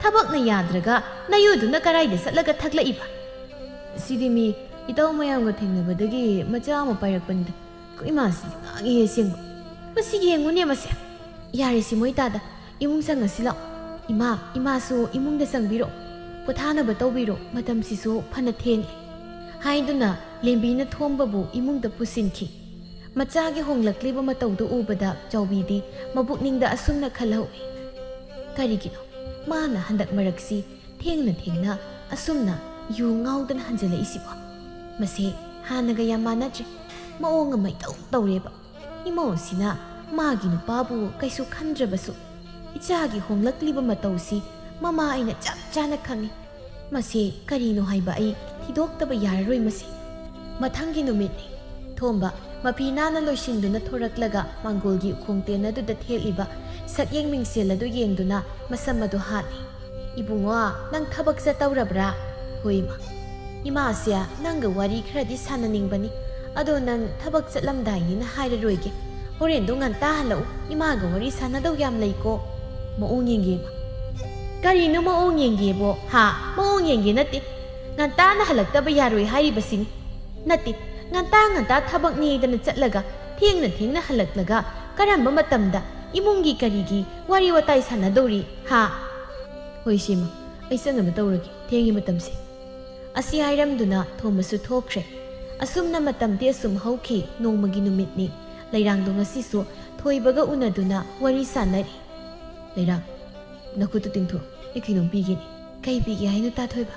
ꯊꯕꯛꯅ ꯌꯥꯗ꯭ꯔꯒ ꯅꯌꯨꯗꯨꯅ ꯀꯔꯥꯏꯗ ꯆꯠꯂꯒ ꯊꯛꯂꯛꯏꯕ?" "ꯁꯤꯗꯤ ꯃꯤ ꯏꯇꯥꯎ ꯃꯌꯥꯝꯒ ꯊꯦꯡꯅꯕꯗꯒꯤ ꯃꯆꯥ ꯑꯃ ꯄꯥꯏꯔꯛꯄꯅꯤꯗ꯫ ꯀꯩ ꯃꯥꯁꯤꯗꯤ ꯉꯥꯡꯉꯤꯍꯦ ꯑꯁꯦꯡꯕ꯫ ꯃꯁꯤ ꯌꯦꯡꯉꯨꯅꯦ ꯃꯁꯦ꯫ ꯌꯥꯔꯦ ꯁꯤꯃꯣꯏ ꯇꯥꯗ, ꯏꯃꯨꯡ ꯆꯪꯉꯁꯤ ꯂꯥꯛꯑꯣ꯫ ꯏꯃꯥ, ꯏꯃꯥꯁꯨ ꯏꯃꯨꯡꯗ ꯆꯪꯕꯤꯔꯛꯑꯣ꯫ ꯄꯣꯊꯥꯅꯕ ꯇꯧꯕꯤꯔꯣ, ꯃꯇꯝꯁꯤꯁꯨ ꯐꯅ ꯊꯦꯡꯂꯦ" ꯍꯥꯏꯗꯨꯅ ꯂꯦꯝꯕꯤꯅ ꯊꯣꯝꯕꯕꯨ ꯏꯃꯨꯡꯗ ꯄꯨꯁꯤꯟꯈꯤ꯫ ꯃꯆꯥꯒꯤ ꯍꯣꯡꯂꯛꯂꯤꯕ ꯃꯇꯧꯗꯨ ꯎꯕꯗ ꯆꯥꯎꯕꯤꯗꯤ ꯃꯕꯨꯛꯅꯤꯡꯗ ꯑꯁꯨꯝꯅ ꯈꯜꯍꯧꯏ, "ꯀꯔꯤꯒꯤꯅꯣ ꯃꯥꯅ ꯍꯟꯗꯛ ꯃꯔꯛꯁꯤ ꯊꯦꯡꯅ ꯊꯦꯡꯅ ꯑꯁꯨꯝꯅ ꯌꯨ ꯉꯥꯎꯗꯅ ꯍꯟꯖꯤꯜꯂꯛꯏꯁꯤꯕꯣ? ꯃꯁꯦ ꯍꯥꯟꯅꯒ ꯌꯥꯝ ꯃꯥꯟꯅꯗ꯭ꯔꯦ꯫ ꯃꯑꯣꯡ ꯑꯃ ꯏꯇꯧ ꯇꯧꯔꯦꯕ꯫ ꯏꯃꯧꯁꯤꯅ ꯃꯥꯒꯤ ꯅꯨꯄꯥꯕꯨ ꯀꯩꯁꯨ ꯈꯟꯗ꯭ꯔꯕꯁꯨ, ꯏꯆꯥꯒꯤ ꯍꯣꯡꯂꯛꯂꯤꯕ ꯃꯇꯧꯁꯤ ꯃꯃꯥ ꯑꯩꯅ ꯆꯞ ꯆꯥꯅ ꯈꯪꯏ꯫ ꯃꯁꯤ ꯀꯔꯤꯅꯣ ꯍꯥꯏꯕ ꯑꯩ ꯊꯤꯗꯣꯛꯇꯕ ꯌꯥꯔꯔꯣꯏ ꯃꯁꯤ"꯫ ꯃꯊꯪꯒꯤ ꯅꯨꯃꯤꯠꯅꯤ꯫ ꯊꯣꯝꯕ ꯃꯐꯤ ꯅꯥꯟꯅ ꯂꯣꯏꯁꯤꯟꯗꯨꯅ ꯊꯣꯔꯛꯂꯒ ꯃꯥꯡꯒꯣꯜꯒꯤ ꯎꯈꯣꯡ ꯇꯦꯟ ꯑꯗꯨꯗ ꯊꯦꯠꯂꯤꯕ ꯁꯛꯌꯦꯡ ꯃꯤꯡꯁꯦꯜ ꯑꯗꯨ ꯌꯦꯡꯗꯨꯅ ꯃꯁꯝ ꯑꯗꯨ ꯍꯥꯠꯂꯤ꯫ "ꯏꯕꯨꯡꯉꯣ, ꯅꯪ ꯊꯕꯛ ꯆꯠꯇꯧꯔꯕ꯭ꯔꯥ?" "ꯍꯣꯏ, ꯏꯃꯥ꯫ ꯏꯃꯥꯁꯦ ꯅꯪꯒ ꯋꯥꯔꯤ ꯈꯔꯗꯤ ꯁꯥꯟꯅꯅꯤꯡꯕꯅꯤ꯫ ꯑꯗꯣ ꯅꯪ ꯊꯕꯛ ꯆꯠꯂꯝꯗꯥꯏꯅꯤꯅ ꯍꯥꯏꯔꯔꯣꯏꯒꯦ꯫ ꯍꯣꯔꯦꯟꯗꯣ ꯉꯟꯇꯥ ꯍꯜꯂꯛꯎ꯫ ꯏꯃꯥꯒ ꯋꯥꯔꯤ ꯁꯥꯟꯅꯗꯧ ꯌꯥꯝ ꯂꯩꯀꯣ꯫" "ꯃꯑꯣꯡ ꯌꯦꯡꯒꯦ, ꯏꯃꯥ"꯫ "ꯀꯔꯤꯅꯣ ꯃꯑꯣꯡ ꯌꯦꯡꯒꯦꯕꯣ? ꯍꯥ? ꯃꯑꯣꯡ ꯌꯦꯡꯒꯦ ꯅꯠꯇꯦ꯫ ꯉꯟꯇꯥꯅ ꯍꯜꯂꯛꯇꯕ ꯌꯥꯔꯣꯏ ꯍꯥꯏꯔꯤꯕꯁꯤꯅꯤ꯫ ꯅꯠꯇꯦ, ꯉꯟꯇꯥ ꯉꯟꯇꯥ ꯊꯕꯛꯅꯦꯗꯅ ꯆꯠꯂꯒ ꯊꯦꯡꯅ ꯊꯦꯡꯅ ꯍꯜꯂꯛꯂꯒ ꯀꯔꯝꯕ ꯃꯇꯝꯗ ꯏꯃꯨꯡꯒꯤ ꯀꯔꯤꯒꯤ ꯋꯥꯔꯤ ꯋꯥꯇꯥꯏ ꯁꯥꯟꯅꯗꯧꯔꯤ, ꯍꯥ?" "ꯍꯣꯏ ꯁꯤꯃ, ꯑꯩ ꯆꯠꯅꯕ ꯇꯧꯔꯒꯦ, ꯊꯦꯡꯉꯤ ꯃꯇꯝꯁꯦ"꯫ ꯑꯁꯤ ꯍꯥꯏꯔꯝꯗꯨꯅ ꯊꯣꯝꯕꯁꯨ ꯊꯣꯛꯈ꯭ꯔꯦ꯫ ꯑꯁꯨꯝꯅ ꯃꯇꯝꯗꯤ ꯑꯁꯨꯝ ꯍꯧꯈꯤ꯫ ꯅꯣꯡꯃꯒꯤ ꯅꯨꯃꯤꯠꯅꯤ꯫ ꯂꯩꯔꯥꯡꯗꯣ ꯉꯁꯤꯁꯨ ꯊꯣꯏꯕꯒ ꯎꯅꯗꯨꯅ ꯋꯥꯔꯤ ꯁꯥꯟꯅꯔꯤ꯫ "ꯂꯩꯔꯥꯡ, ꯅꯈꯨꯠꯇꯨ ꯇꯤꯡꯊꯣꯛ, ꯑꯩ ꯀꯩꯅꯣꯝ ꯄꯤꯒꯦꯅꯦ"꯫ "ꯀꯩ ꯄꯤꯒꯦ ꯍꯥꯏꯅꯣ ꯇꯥ ꯊꯣꯏꯕ?"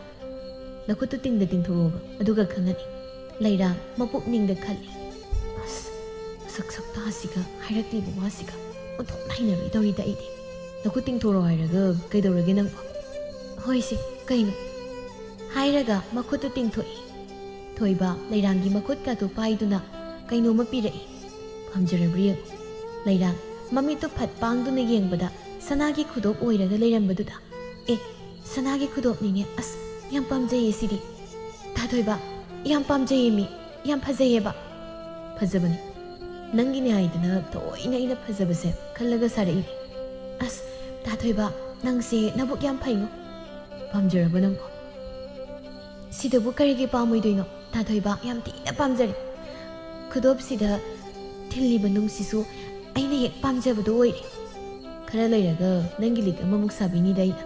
"ꯅꯈꯨꯠꯇꯨ ꯇꯤꯡꯗ ꯇꯤꯡꯊꯣꯔꯛꯑꯣꯕ, ꯑꯗꯨꯒ ꯈꯪꯉꯅꯤ"꯫ ꯂꯩꯔꯥꯡ ꯃꯄꯨꯛꯅꯤꯡꯗ ꯈꯜꯂꯤ, "ꯑꯁ, ꯃꯁꯛ ꯁꯛꯇꯥꯁꯤꯒ ꯍꯥꯏꯔꯛꯂꯤꯕ ꯋꯥꯁꯤꯒ ꯑꯣꯟꯊꯣꯛꯅ ꯍꯩꯅꯔꯣꯏꯗꯧꯔꯤꯗ ꯑꯩꯗꯤ꯫ ꯅꯈꯨꯠ ꯇꯤꯡꯊꯣꯔꯛꯑꯣ ꯍꯥꯏꯔꯒ ꯀꯩꯗꯧꯔꯒꯦ ꯅꯪꯕꯣ?" "ꯍꯣꯏꯁꯦ, ꯀꯩꯅꯣ?" ꯍꯥꯏꯔꯒ ꯃꯈꯨꯠꯇꯨ ꯇꯤꯡꯊꯣꯛꯏ꯫ ꯊꯣꯏꯕ ꯂꯩꯔꯥꯡꯒꯤ ꯃꯈꯨꯠꯀꯥꯗꯨ ꯄꯥꯏꯗꯨꯅ ꯀꯩꯅꯣꯝꯃ ꯄꯤꯔꯛꯏ꯫ "ꯄꯥꯝꯖꯔꯕ꯭ꯔꯥ ꯌꯦꯡꯉꯨ"꯫ ꯂꯩꯔꯥꯡ ꯃꯃꯤꯠꯇꯨ ꯐꯠ ꯄꯥꯡꯗꯨꯅ ꯌꯦꯡꯕꯗ ꯁꯅꯥꯒꯤ ꯈꯨꯗꯣꯞ ꯑꯣꯏꯔꯒ ꯂꯩꯔꯝꯕꯗꯨꯗ, "ꯑꯦ, ꯁꯅꯥꯒꯤ ꯈꯨꯗꯣꯞꯅꯤꯅꯦ꯫ ꯑꯁ, ꯌꯥꯝ ꯄꯥꯝꯖꯩꯌꯦ ꯁꯤꯗꯤ꯫ ꯇꯥ ꯊꯣꯏꯕ, ꯌꯥꯝ ꯄꯥꯝꯖꯩꯌꯦ ꯃꯤ, ꯌꯥꯝ ꯐꯖꯩꯌꯦꯕ"꯫ "ꯐꯖꯕꯅꯤ꯫ ꯅꯪꯒꯤꯅꯦ ꯍꯥꯏꯗꯅ ꯊꯑꯣꯏꯅ ꯑꯩꯅ ꯐꯖꯕꯁꯦ ꯈꯜꯂꯒ ꯁꯥꯔꯛꯏꯅꯦ"꯫ ꯇꯥꯊꯣꯏꯕ, ꯅꯪꯁꯦ ꯅꯕꯨꯛ ꯌꯥꯝ ꯐꯩꯉꯣ꯫ ꯄꯥꯝꯖꯔꯕ ꯅꯪꯕꯣ? ꯁꯤꯗꯕꯨ ꯀꯔꯤꯒꯤ ꯄꯥꯝꯃꯣꯏꯗꯣꯏꯅꯣ? ꯇꯥꯊꯣꯏꯕ, ꯌꯥꯝ ꯊꯤꯅ ꯄꯥꯝꯖꯔꯦ꯫ ꯈꯨꯗꯣꯞꯁꯤꯗ ꯊꯤꯜꯂꯤꯕ ꯅꯨꯡꯁꯤꯁꯨ ꯑꯩꯅ ꯍꯦꯛ ꯄꯥꯝꯖꯕꯗꯣ ꯑꯣꯏꯔꯦ꯫ ꯈꯔ ꯂꯩꯔꯒ ꯅꯪꯒꯤ ꯂꯤꯛ ꯑꯃꯃꯨꯛ ꯁꯥꯕꯤꯅꯤꯗ ꯑꯩꯅ꯫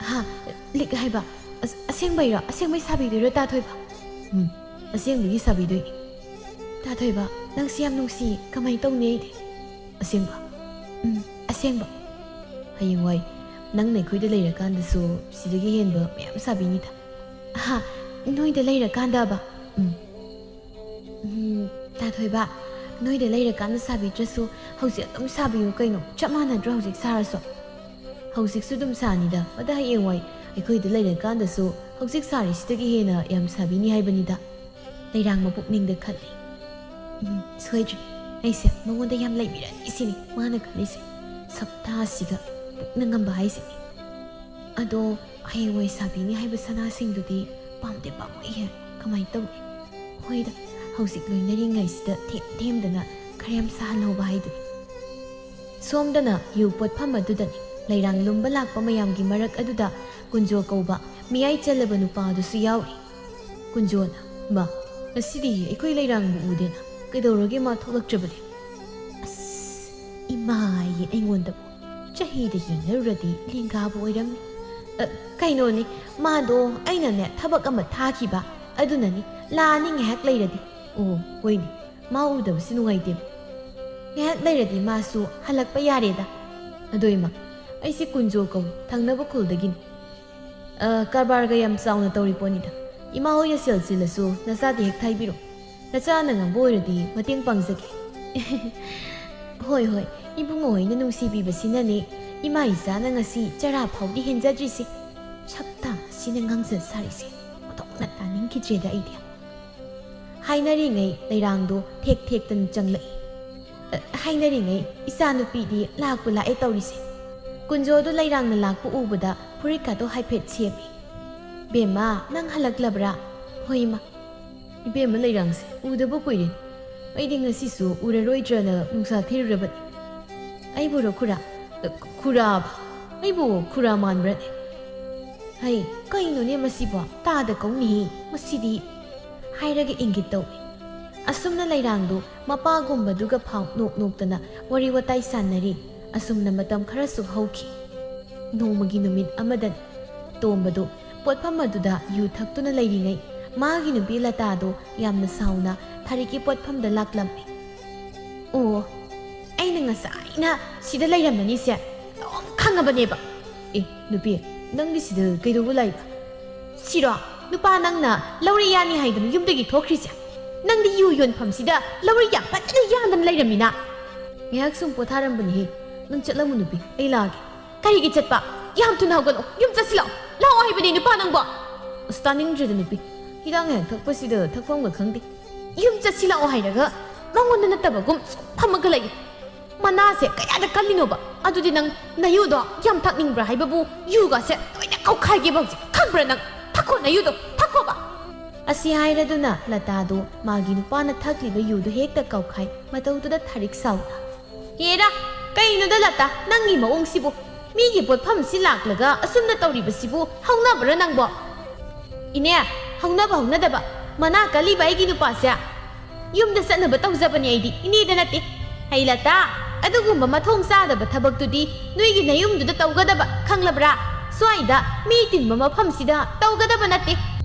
ꯍꯥ? ꯂꯤꯛ ꯍꯥꯏꯕ? ꯑꯁ, ꯑꯁꯦꯡꯕꯩꯔꯣ? ꯑꯁꯦꯡꯕꯩ ꯁꯥꯕꯤꯗꯣꯏꯔꯣ, ꯇꯥꯊꯣꯏꯕ? ꯎꯝ, ꯑꯁꯦꯡꯕꯒꯤ ꯁꯥꯕꯤꯗꯣꯏꯅꯤ꯫ ꯇꯥꯊꯣꯏꯕ, ꯅꯪꯁꯤ ꯌꯥꯝ ꯅꯨꯡꯁꯤ, ꯀꯃꯥꯏ ꯇꯧꯅꯤ ꯑꯩꯗꯤ? ꯑꯁꯦꯡꯕ? ꯎꯝ, ꯑꯁꯦꯡꯕ꯫ ꯍꯌꯦꯡꯋꯥꯏ ꯅꯪꯅ ꯑꯩꯈꯣꯏꯗ ꯂꯩꯔꯀꯥꯟꯗꯁꯨ ꯁꯤꯗꯒꯤ ꯍꯦꯟꯕ ꯃꯌꯥꯝ ꯁꯥꯕꯤꯅꯤꯗ꯫ ꯍꯥ? ꯅꯣꯏꯗ ꯂꯩꯔꯀꯥꯟꯗꯕ? ꯎꯝ꯫ ꯎꯝ, ꯇꯥꯊꯣꯏꯕ, ꯅꯣꯏꯗ ꯂꯩꯔꯀꯥꯟꯗ ꯁꯥꯕꯤꯗ꯭ꯔꯁꯨ ꯍꯧꯖꯤꯛ ꯑꯗꯨꯝ ꯁꯥꯕꯤꯌꯨ ꯀꯩꯅꯣ, ꯆꯞ ꯃꯥꯟꯅꯗ꯭ꯔꯣ ꯍꯧꯖꯤꯛ ꯁꯥꯔꯁꯨ? ꯍꯧꯖꯤꯛꯁꯨ ꯑꯗꯨꯝ ꯁꯥꯅꯤꯗ, ꯑꯗ ꯍꯌꯦꯡꯋꯥꯏ ꯑꯩꯈꯣꯏꯗ ꯂꯩꯔꯀꯥꯟꯗꯁꯨ ꯍꯧꯖꯤꯛ ꯁꯥꯔꯤꯁꯤꯗꯒꯤ ꯍꯦꯟꯅ ꯌꯥꯝ ꯁꯥꯕꯤꯅꯤ ꯍꯥꯏꯕꯅꯤꯗ꯫ ꯂꯩꯔꯥꯡ ꯃꯄꯨꯛꯅꯤꯡꯗ ꯈꯜꯂꯤ꯫ ꯎꯝ, ꯁꯣꯏꯗ꯭ꯔꯦ꯫ ꯑꯩꯁꯦ ꯃꯉꯣꯟꯗ ꯌꯥꯝ ꯂꯩꯕꯤꯔꯅꯤ ꯁꯤꯅꯤ ꯃꯥꯅ ꯈꯜꯂꯤꯁꯦ꯫ ꯁꯛꯇꯥꯁꯤꯒ ꯄꯨꯛꯅ ꯉꯝꯕ ꯍꯥꯏꯁꯤꯅꯤ꯫ ꯑꯗꯣ ꯍꯌꯦꯡꯋꯥꯏ ꯁꯥꯕꯤꯅꯤ ꯍꯥꯏꯕ ꯁꯅꯥꯁꯤꯡꯗꯨꯗꯤ ꯄꯥꯝꯗꯦ ꯄꯥꯝꯃꯨꯏꯍꯦ꯫ ꯀꯃꯥꯏꯅ ꯇꯧꯅꯤ? ꯍꯣꯏꯗ, ꯍꯧꯖꯤꯛ ꯂꯣꯏꯅꯔꯤꯉꯩꯁꯤꯗ ꯊꯦꯝ ꯊꯦꯝꯗꯅ ꯈꯔ ꯌꯥꯝ ꯁꯥꯍꯜꯍꯧꯕ ꯍꯥꯏꯗꯨꯅꯤ꯫ ꯁꯣꯝꯗꯅ ꯌꯨ ꯄꯣꯠꯐꯝ ꯑꯗꯨꯗꯅꯤ꯫ ꯂꯩꯔꯥꯡ ꯂꯨꯝꯕ ꯂꯥꯛꯄ ꯃꯌꯥꯝꯒꯤ ꯃꯔꯛ ꯑꯗꯨꯗ ꯀꯨꯟꯖꯣ ꯀꯧꯕ ꯃꯤꯌꯥꯏ ꯆꯜꯂꯕ ꯅꯨꯄꯥ ꯑꯗꯨꯁꯨ ꯌꯥꯎꯔꯤ꯫ ꯀꯨꯟꯖꯣꯅ, "ꯃꯥ, ꯉꯁꯤꯗꯤ ꯑꯩꯈꯣꯏ ꯂꯩꯔꯥꯡꯕꯨ ꯎꯗꯦꯅ꯫ ꯀꯩꯗꯧꯔꯒꯦ ꯃꯥ ꯊꯣꯛꯂꯛꯇ꯭ꯔꯕꯗꯤ?" ꯑꯁ, ꯏꯃꯥꯌꯦ ꯑꯩꯉꯣꯟꯗꯕꯨ꯫ ꯆꯍꯤꯗ ꯌꯦꯡꯅꯔꯨꯔꯗꯤ ꯂꯦꯡꯒꯥꯕꯨ ꯑꯣꯏꯔꯝꯃꯤ꯫ "ꯑ, ꯀꯩꯅꯣꯅꯤ, ꯃꯥꯗꯣ ꯑꯩꯅꯅꯦ ꯊꯕꯛ ꯑꯃ ꯊꯥꯈꯤꯕ, ꯑꯗꯨꯅꯅꯤ꯫ ꯂꯥꯛꯑꯅꯤ ꯉꯥꯏꯍꯥꯛ ꯂꯩꯔꯗꯤ꯫" "ꯑꯣ, ꯍꯣꯏꯅꯦ, ꯃꯥ ꯎꯗꯕꯁꯤ ꯅꯨꯡꯉꯥꯏꯇꯦꯕ꯫ ꯉꯥꯏꯍꯥꯛ ꯂꯩꯔꯗꯤ ꯃꯥꯁꯨ ꯍꯜꯂꯛꯄ ꯌꯥꯔꯦꯗ꯫" "ꯑꯗꯣ ꯏꯃꯥ, ꯑꯩꯁꯦ ꯀꯨꯟꯖꯣ ꯀꯧꯏ, ꯊꯪꯅꯕ ꯈꯨꯜꯗꯒꯤꯅꯤ꯫ ꯑ, ꯀꯔꯕꯥꯔꯒ ꯌꯥꯝ ꯆꯥꯎꯅ ꯇꯧꯔꯤ ꯄꯣꯠꯅꯤꯗ꯫ ꯏꯃꯥ ꯍꯣꯏꯅ ꯁꯦꯜ ꯆꯤꯜꯂꯁꯨ ꯅꯆꯥꯗꯤ ꯍꯦꯛ ꯊꯥꯏꯕꯤꯔꯣ꯫ ꯅꯆꯥꯅ ꯉꯝꯕ ꯑꯣꯏꯔꯗꯤ ꯃꯇꯦꯡ ꯄꯥꯡꯖꯒꯦ꯫" "ꯍꯣꯏ, ꯍꯣꯏ, ꯏꯕꯨꯡꯉꯣ ꯍꯣꯏꯅ ꯅꯨꯡꯁꯤꯕꯤꯕꯁꯤꯅꯅꯦ ꯏꯃꯥ ꯏꯆꯥꯅ ꯉꯁꯤ ꯆꯔꯥ ꯐꯥꯎꯗꯤ ꯍꯦꯟꯖꯗ꯭ꯔꯤꯁꯦ꯫" ꯁꯛꯇꯥ ꯑꯁꯤꯅ ꯉꯥꯡꯖ ꯁꯥꯔꯤꯁꯦ ꯑꯣꯟꯊꯣꯛꯅ ꯇꯥꯅꯤꯡꯈꯤꯗ꯭ꯔꯦꯗ ꯑꯩꯗꯤ꯫ ꯍꯥꯏꯅꯔꯤꯉꯩ ꯂꯩꯔꯥꯡꯗꯣ ꯊꯦꯛ ꯊꯦꯛꯇꯅ ꯆꯪꯂꯛꯏ꯫ ꯑ, ꯍꯥꯏꯅꯔꯤꯉꯩ ꯏꯆꯥꯅꯨꯄꯤꯗꯤ ꯂꯥꯛꯄꯨ ꯂꯥꯛꯑꯦ ꯇꯧꯔꯤꯁꯦ꯫ ꯀꯨꯟꯖꯣꯗꯨ ꯂꯩꯔꯥꯡꯅ ꯂꯥꯛꯄ ꯎꯕꯗ ꯐꯨꯔꯤꯠꯀꯥꯗꯣ ꯍꯥꯏꯐꯦꯠ ꯁꯦꯝꯃꯤ꯫ "ꯕꯦꯝꯃ, ꯅꯪ ꯍꯜꯂꯛꯂꯕ꯭ꯔꯥ?" "ꯍꯣꯏ, ꯏꯃꯥ꯫" "ꯏꯕꯦꯝꯃ ꯂꯩꯔꯥꯡꯁꯦ ꯎꯗꯕ ꯀꯨꯏꯔꯦ꯫ ꯑꯩꯗꯤ ꯉꯁꯤꯁꯨ ꯎꯔꯔꯣꯏꯗ꯭ꯔꯅ ꯅꯨꯡꯁꯥ ꯊꯤꯔꯨꯔꯕꯅꯤ꯫" "ꯑꯩꯕꯨꯔꯣ ꯈꯨꯔꯥ?" "ꯈꯨꯔꯥꯕ? ꯑꯩꯕꯨ ꯈꯨꯔꯥ ꯃꯥꯟꯕ꯭ꯔꯅꯦ? ꯍꯩ, ꯀꯩꯅꯣꯅꯦ ꯃꯁꯤꯕꯣ? ꯇꯥꯗ ꯀꯧꯅꯤꯍꯦ ꯃꯁꯤꯗꯤ!" ꯍꯥꯏꯔꯒ ꯏꯪꯒꯤꯠ ꯇꯧꯏ꯫ ꯑꯁꯨꯝꯅ ꯂꯩꯔꯥꯡꯗꯨ ꯃꯄꯥꯒꯨꯝꯕꯗꯨꯒ ꯐꯥꯎ ꯅꯣꯛ ꯅꯣꯛꯇꯅ ꯋꯥꯔꯤ ꯋꯥꯇꯥꯏ ꯁꯥꯟꯅꯔꯤ꯫ ꯑꯁꯨꯝꯅ ꯃꯇꯝ ꯈꯔꯁꯨ ꯍꯧꯈꯤ꯫ ꯅꯣꯡꯃꯒꯤ ꯅꯨꯃꯤꯠ ꯑꯃꯗꯅꯤ꯫ ꯇꯣꯝꯕꯗꯨ ꯄꯣꯠꯐꯝ ꯑꯗꯨꯗ ꯌꯨ ꯊꯛꯇꯨꯅ ꯂꯩꯔꯤꯉꯩ, ꯃꯥꯒꯤ ꯅꯨꯄꯤ ꯂꯇꯥꯗꯨ ꯌꯥꯝꯅ ꯁꯥꯎꯅ ꯊꯥꯔꯤꯛꯀꯤ ꯄꯣꯠꯐꯝꯗ ꯂꯥꯛꯂꯝꯃꯤ꯫ "ꯑꯣ, ꯑꯩꯅ ꯉꯁꯥꯏꯅ ꯁꯤꯗ ꯂꯩꯔꯝꯃꯅꯤꯁꯦ ꯑꯗꯨꯝ ꯈꯪꯉꯕꯅꯦꯕ꯫" "ꯑꯦ, ꯅꯨꯄꯤ, ꯅꯪꯗꯤ ꯁꯤꯗ ꯀꯩꯗꯧꯕ ꯂꯥꯛꯏꯕ?" "ꯁꯤꯔꯣ? ꯅꯨꯄꯥ ꯅꯪꯅ ꯂꯧꯔꯤ ꯌꯥꯅꯤ ꯍꯥꯏꯗꯅ ꯌꯨꯝꯗꯒꯤ ꯊꯣꯛꯈ꯭ꯔꯤꯁꯦ? ꯅꯪꯗꯤ ꯌꯨ ꯌꯣꯟꯐꯝꯁꯤꯗ ꯂꯧꯔꯤ ꯌꯥꯝ ꯐꯖꯅ ꯌꯥꯟꯗꯅ ꯂꯩꯔꯝꯃꯤꯅ?" "ꯉꯥꯏꯍꯥꯛ ꯁꯨꯝ ꯄꯣꯊꯥꯔꯝꯕꯅꯤꯍꯦ꯫ ꯅꯪ ꯆꯠꯂꯝꯃꯨ ꯅꯨꯄꯤ, ꯑꯩ ꯂꯥꯛꯑꯒꯦ꯫" "ꯀꯔꯤꯒꯤ ꯆꯠꯄ? ꯌꯥꯝ ꯊꯨꯅ ꯍꯧꯒꯠꯂꯣ, ꯌꯨꯝ ꯆꯠꯁꯤꯜꯂꯛꯑꯣ꯫ ꯂꯥꯛꯑꯣ ꯍꯥꯏꯕꯅꯦ ꯅꯨꯄꯥ ꯅꯪꯕꯣ!" "ꯑꯁ, ꯇꯥꯅꯤꯡꯗ꯭ꯔꯦꯗ ꯅꯨꯄꯤ, ꯍꯤꯗꯥꯛ ꯉꯥꯏꯍꯥꯛ ꯊꯛꯄꯁꯤꯗ ꯊꯛꯐꯝꯒ ꯈꯪꯗꯦ꯫" "ꯌꯨꯝ ꯆꯠꯁꯤꯜꯂꯛꯑꯣ ꯍꯥꯏꯔꯒ ꯃꯉꯣꯟꯗ ꯅꯠꯇꯕꯒꯨꯝ ꯁꯨꯝ ꯐꯝꯃꯒ ꯂꯩ꯫ ꯃꯅꯥꯁꯦ ꯀꯌꯥꯗ ꯀꯜꯂꯤꯅꯣꯕ? ꯑꯗꯨꯗꯤ ꯅꯪ ꯅꯌꯨꯗꯣ ꯌꯥꯝ ꯊꯛꯅꯤꯡꯕ꯭ꯔꯥ ꯍꯥꯏꯕꯕꯨ ꯌꯨꯒꯁꯦ ꯂꯣꯏꯅ ꯀꯧꯈꯥꯏꯒꯦꯕ ꯍꯧꯖꯤꯛ꯫ ꯈꯪꯕ꯭ꯔꯥ ꯅꯪ? ꯊꯛꯈꯣ ꯅꯌꯨꯗꯣ, ꯊꯛꯈꯣꯕ!" ꯑꯁꯤ ꯍꯥꯏꯔꯗꯨꯅ ꯂꯇꯥꯗꯨ ꯃꯥꯒꯤ ꯅꯨꯄꯥꯅ ꯊꯛꯂꯤꯕ ꯌꯨꯗꯨ ꯍꯦꯛꯇ ꯀꯧꯈꯥꯏ꯫ ꯃꯇꯧꯗꯨꯗ ꯊꯥꯔꯤꯛ ꯁꯥꯎꯅ, "ꯍꯦꯔꯥ, ꯀꯩꯅꯣꯗ ꯂꯇꯥ, ꯅꯪꯒꯤ ꯃꯑꯣꯡꯁꯤꯕꯨ? ꯃꯤꯒꯤ ꯄꯣꯠꯐꯝꯁꯤ ꯂꯥꯛꯂꯒ ꯑꯁꯨꯝꯅ ꯇꯧꯔꯤꯕꯁꯤꯕꯨ ꯍꯧꯅꯕ꯭ꯔꯥ ꯅꯪꯕꯣ? ꯏꯅꯦ, ꯍꯧꯅꯕ ꯍꯧꯅꯗꯕ, ꯃꯅꯥ ꯀꯜꯂꯤꯕ ꯑꯩꯒꯤ ꯅꯨꯄꯥꯁꯦ ꯌꯨꯝꯗ ꯆꯠꯅꯕ ꯇꯧꯖꯕꯅꯦ ꯑꯩꯗꯤ, ꯏꯅꯦꯗ ꯅꯠꯇꯦ꯫ ꯍꯩ ꯂꯇꯥ, ꯑꯗꯨꯒꯨꯝꯕ ꯃꯊꯣꯡ ꯆꯥꯗꯕ ꯊꯕꯛꯇꯨꯗꯤ ꯅꯣꯏꯒꯤ ꯅꯌꯨꯝꯗꯨꯗ ꯇꯧꯒꯗꯕ, ꯈꯪꯂꯕ꯭ꯔꯥ? ꯁ꯭ꯋꯥꯏꯗ ꯃꯤ ꯇꯤꯟꯕ ꯃꯐꯝꯁꯤꯗ ꯇꯧꯒꯗꯕ ꯅꯠꯇꯦ꯫"